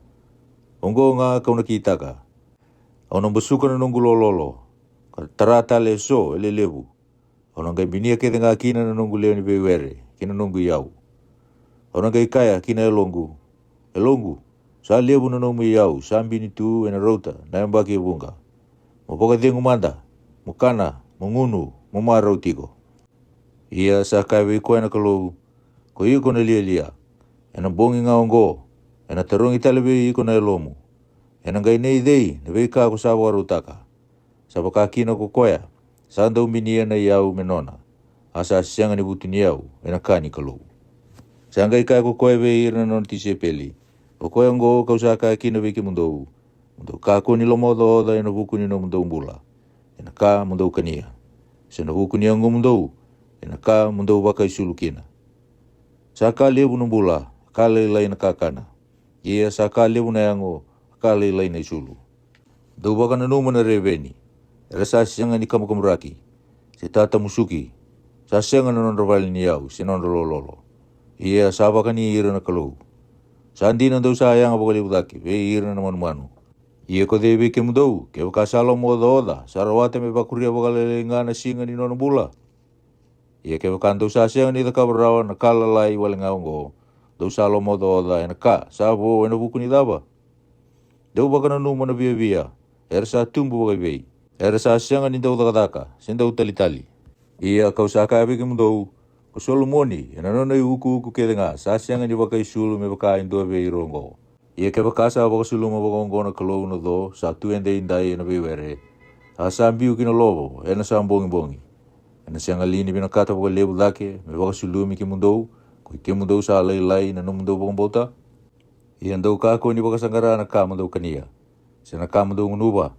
Oqo ga ka'u na kitaka: au na basuka na noqu lololo, ka tara tale e so e lelevu. Au na qai binia kece ga kina na noqu lewe ni veiwere ki na noqu i yau. Au na qai kaya ki na yaloqu: Yaloqu, sa levu na nomu i yau sa bini tu e na rauta na yabaki e vuqa. Mo vakacegu mada, mo kana, mo gunu, mo marau tiko. Ia sa kaya vei koya na Kalou: Ko iko na lialia, e na bogi ga oqo e na tarogi tale vei iko na yalomu. E na qai nei cei na veika ko sa vakarautaka? Sa vaka kina ko koya sa dau binia na i yau me nona, a sa sega ni vutuniyau e na ka ni Kalou. Sa qai kaya ko koya vei ira na nona tisaipeli: O koya oqo ka'u sa kaya kina vei kemudou: Mo dou kakua ni lomaocaoca e na vuku ni nomudou bula e na ka mo dou kania, se na vuku ni yagomudou e na ka mo dou vakaisulu kina. Sa ka levu na bula, ka lailai na kakana. Ia sa ka levu na yago, ka lailai na isulu. Dou vakananuma na reveni, era sa sega ni kamukamudraki, se tatamusuki. Sa sega na nodra vale ni yau se nodra lololo, ia sa vakani ira na Kalou. Sa dina dou sa yaga vakalevu cake vei ira na manumanu. Ia ko cei vei kemudou, kevaka sa lomaocaoca, sa rawata me vakuria vakalailai ga na siga ni nona bula? Ia kevaka dou sa sega ni cakava rawa na ka lalai wale ga oqo, dou sa lomaocaoca e na ka sa vo e na vuku ni cava? Dou vakananuma na viavia, era sa tubu vakaivei? Era sa sega ni dau cakacaka se dau talitali. Ia ka'u sa kaya vei kemudou, ko Solomoni e na nona i ukuuku kece ga sa sega ni vakaisulu me vaka e dua vei ira oqo. Ia kevaka sa vakasuluma vakaoqo na Kalou na co sa tu edaidai e na veiwere, a sa biu ki na lovo e na sa bogibogi, e na sega li ni vinakata vakalevu cake me vakasulumi kemudou, ko i kemudou sa lailai na nomudou vakabauta? Ia dou kakua ni vakasaqara na ka mo dou kania, se na ka mo dou gunuva,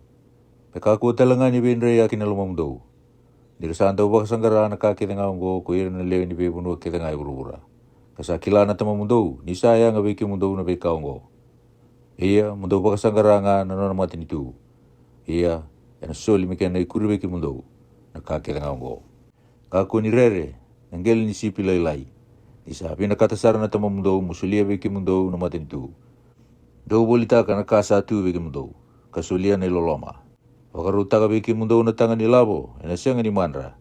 me kakua tale ga ni veidreiyaki na lomamudou. Ni ra sa dau vakasaqara na ka kece ga oqo ko ira na lewe ni veivanua kece ga e vuravura, ka sa kila na Tamamudou ni sa yaga vei kemudou na veika oqo. Ia mo dou vakasaqara ga na nona matanitu, ia e na soli me kena i kuri vei kemudou na ka kece ga oqo. Kakua ni rere na qele ni sipi lailai, ni sa vinakata sara na Tamamudou mo solia vei kemudou na matanitu. Dou volitaka na ka sa tu vei kemudou, ka solia na i loloma. Vakarautaka vei kemudou na taga ni lavo e na sega ni madra,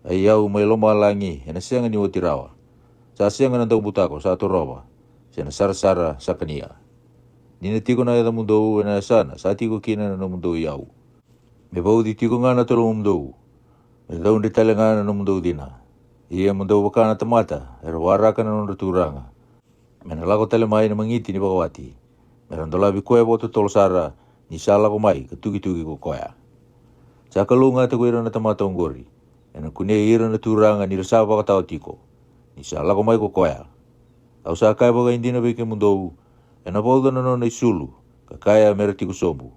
a i yau mai lomalagi e na sega ni oti rawa. Sa sega na daubutako sa torova, se na sarasara sa kania. Ni na tiko na yacamudou e na yasana sa tiko kina na nomudou i yau, me vauci tiko ga na tolomudou, me caudre tale ga na nomudou cina. Ia mo dou vaka na tamata era waraka na nodra turaga, me na lako tale mai na magiti ni vakawati, me ra dolavi koya vakatotolo sara ni sa lako mai ka tukituki ko koya. Sa kalougata ko ira na tamata oqori, e na kunei ira na turaga ni ra sa vakatawa tiko, ni sa lako mai ko koya. Au sa kaya vakaidina vei kemudou, e na vauca na nona i sulu, ka kaya me ra tiko sobu,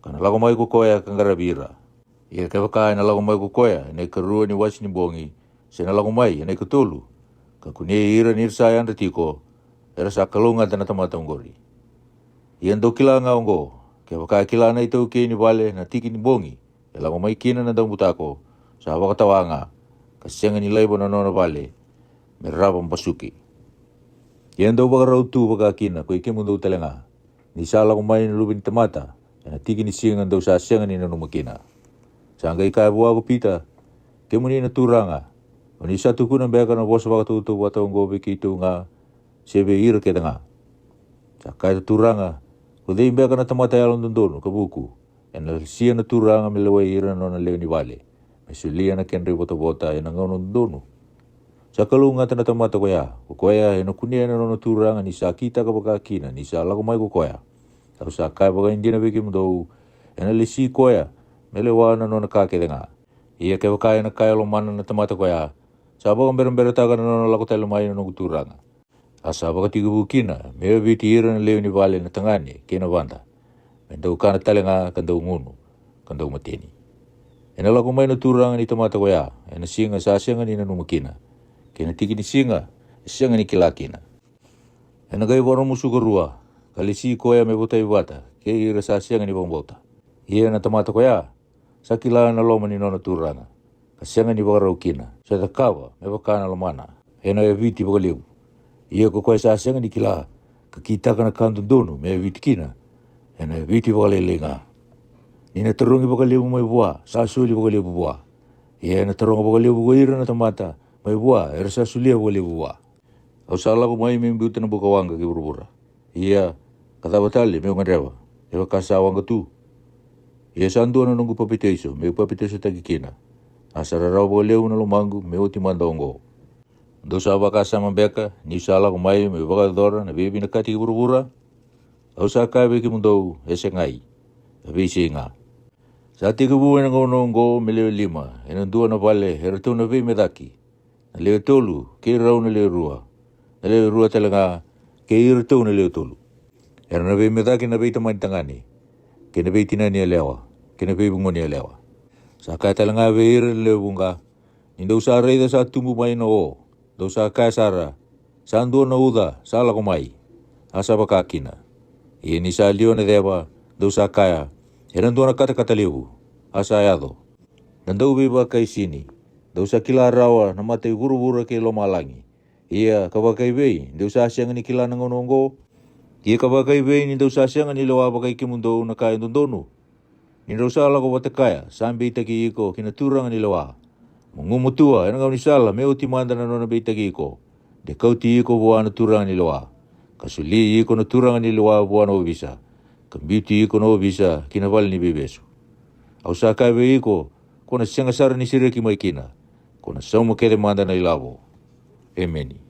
ka na lako mai ko koya ka qaravi ira. Ia kevaka e na lako mai ko koya e na i karua ni wase ni bogi, se na lako mai e na i katolu, ka kunei ira ni ra sa yadra tiko, era sa kalougata na tamata oqori. Ia dou kila ga oqo, kevaka e kila na i taukei ni vale na tiki ni bogi e lako mai kina na daubutako, sa vakatawa ga, ka sega ni laiva na nona vale me rava basuki. Ia dou vakarau tu vaka kina ko i kemudou tale ga, ni sa lako mai na Luve ni tamata e na tiki ni siga dou sa sega ni nanuma kina. Sa qai kaya vua ko Pita: Kemuni na Turaga, o ni sa tukuna beka na vosa vakatautauvata oqo vei keitou ga, se vei ira kece ga? Sa kaya na Turaga: Ko cei beka na tamata yalododonu ka vuku, e na lesia na Turaga me lewai ira na nona lewe ni vale, me solia na kedra i votavota e na gauna dodonu? Sa kalougata na tamata koya, ko koya e na kunea na nona turaga ni sa kitaka vaka kina ni sa lako mai ko koya. Au sa kaya vakaidina vei kemudou, e na lesi koya me lewa na nona ka kece ga. Ia kevaka e na kaya lomana na tamata koya, sa vakaberaberataka na nona lako tale mai na noqu turaga, a sa vakatekivu kina me yaviti ira na lewe ni vale na tagane kei na vada, me dau kana tale ga ka dau gunu, ka dau mateni. E na lako mai na turaga ni tamata koya e na siga sa sega ni nanuma kina, kei na tiki ni siga e sega ni kila kina. E na qai varamusuka rua, ka lesi koya me votai vata kei ira sa sega ni vakabauta. Ia na tamata koya sa kila na loma ni nona turaga, ka sega ni vakarau kina, sa cakava me vaka na lomana, e na yaviti vakalevu. Ia ko koya sa sega ni kila, ka kitaka na ka dodonu me yaviti kina, ena viti vakalailai ga. Ni na tarogi vakalevu mai vua sa soli vakalevu vua. Ia ena taroga vakalevu ko ira na tamata mai vua era sa solia vakalevu vua. Au sa lako mai meu biuta na buka waqa ki vuravura. Ia, ka cava tale meu gadreva, e vaka sa waqa tu? Ia sa dua na noqu papitaiso meu papitaisotaki kina. A sa rarawa vakalevu na lomaqu meu oti mada oqo. Dou sa vakasama beka niu sa lako mai meu vakayacora na veivinakati ki vuravura? Au sa kaya vei kemudou, e segai. A veisei ga. Sa tekivu ena gauna oqo me lewe lima ena dua na vale e ratou na veimecaki, na lewe tolu kei rau na lewe rua, na lewe rua tale ga kei iratou na lewe tolu. Era na veimecaki na veitamani tagane, kei na veitinani yalewa, kei na veivugoni yalewa. Sa kaya tale ga vei ira na lewe vuqa, ni dou sa raica sa tubu mai na o, dou sa kaya sara, sa dua na uca sa lako mai. A sa vaka kina. Ia ni sa liwa na ceva, dou sa kaya, ena dua na katakata levu. A sa yaco. Na dauveivakaisini, dou sa kila rawa na matai vuravura kei lomalagi. Ia ka vakaivei dou sa sega ni kila na gauna oqo? Ia ka vakaivei ni dou sa sega ni lewa vakai kemudou na ka e dodonu? Ni drau sa lako vata kaya sa beitaki iko ki na turaga ni lewa, mo gumatua ena gaunisala me oti mada na nona beitaki iko, de kauti iko vua na turaga ni lewa, ka soli iko na turaga ni lewa vua na ovisa, ka biuti iko na ovisa ki na vale ni veivesu. Au sa kaya vei iko, ko na sega sara ni sereki mai kina, ko na sauma kece mada na ilavo. Emeni.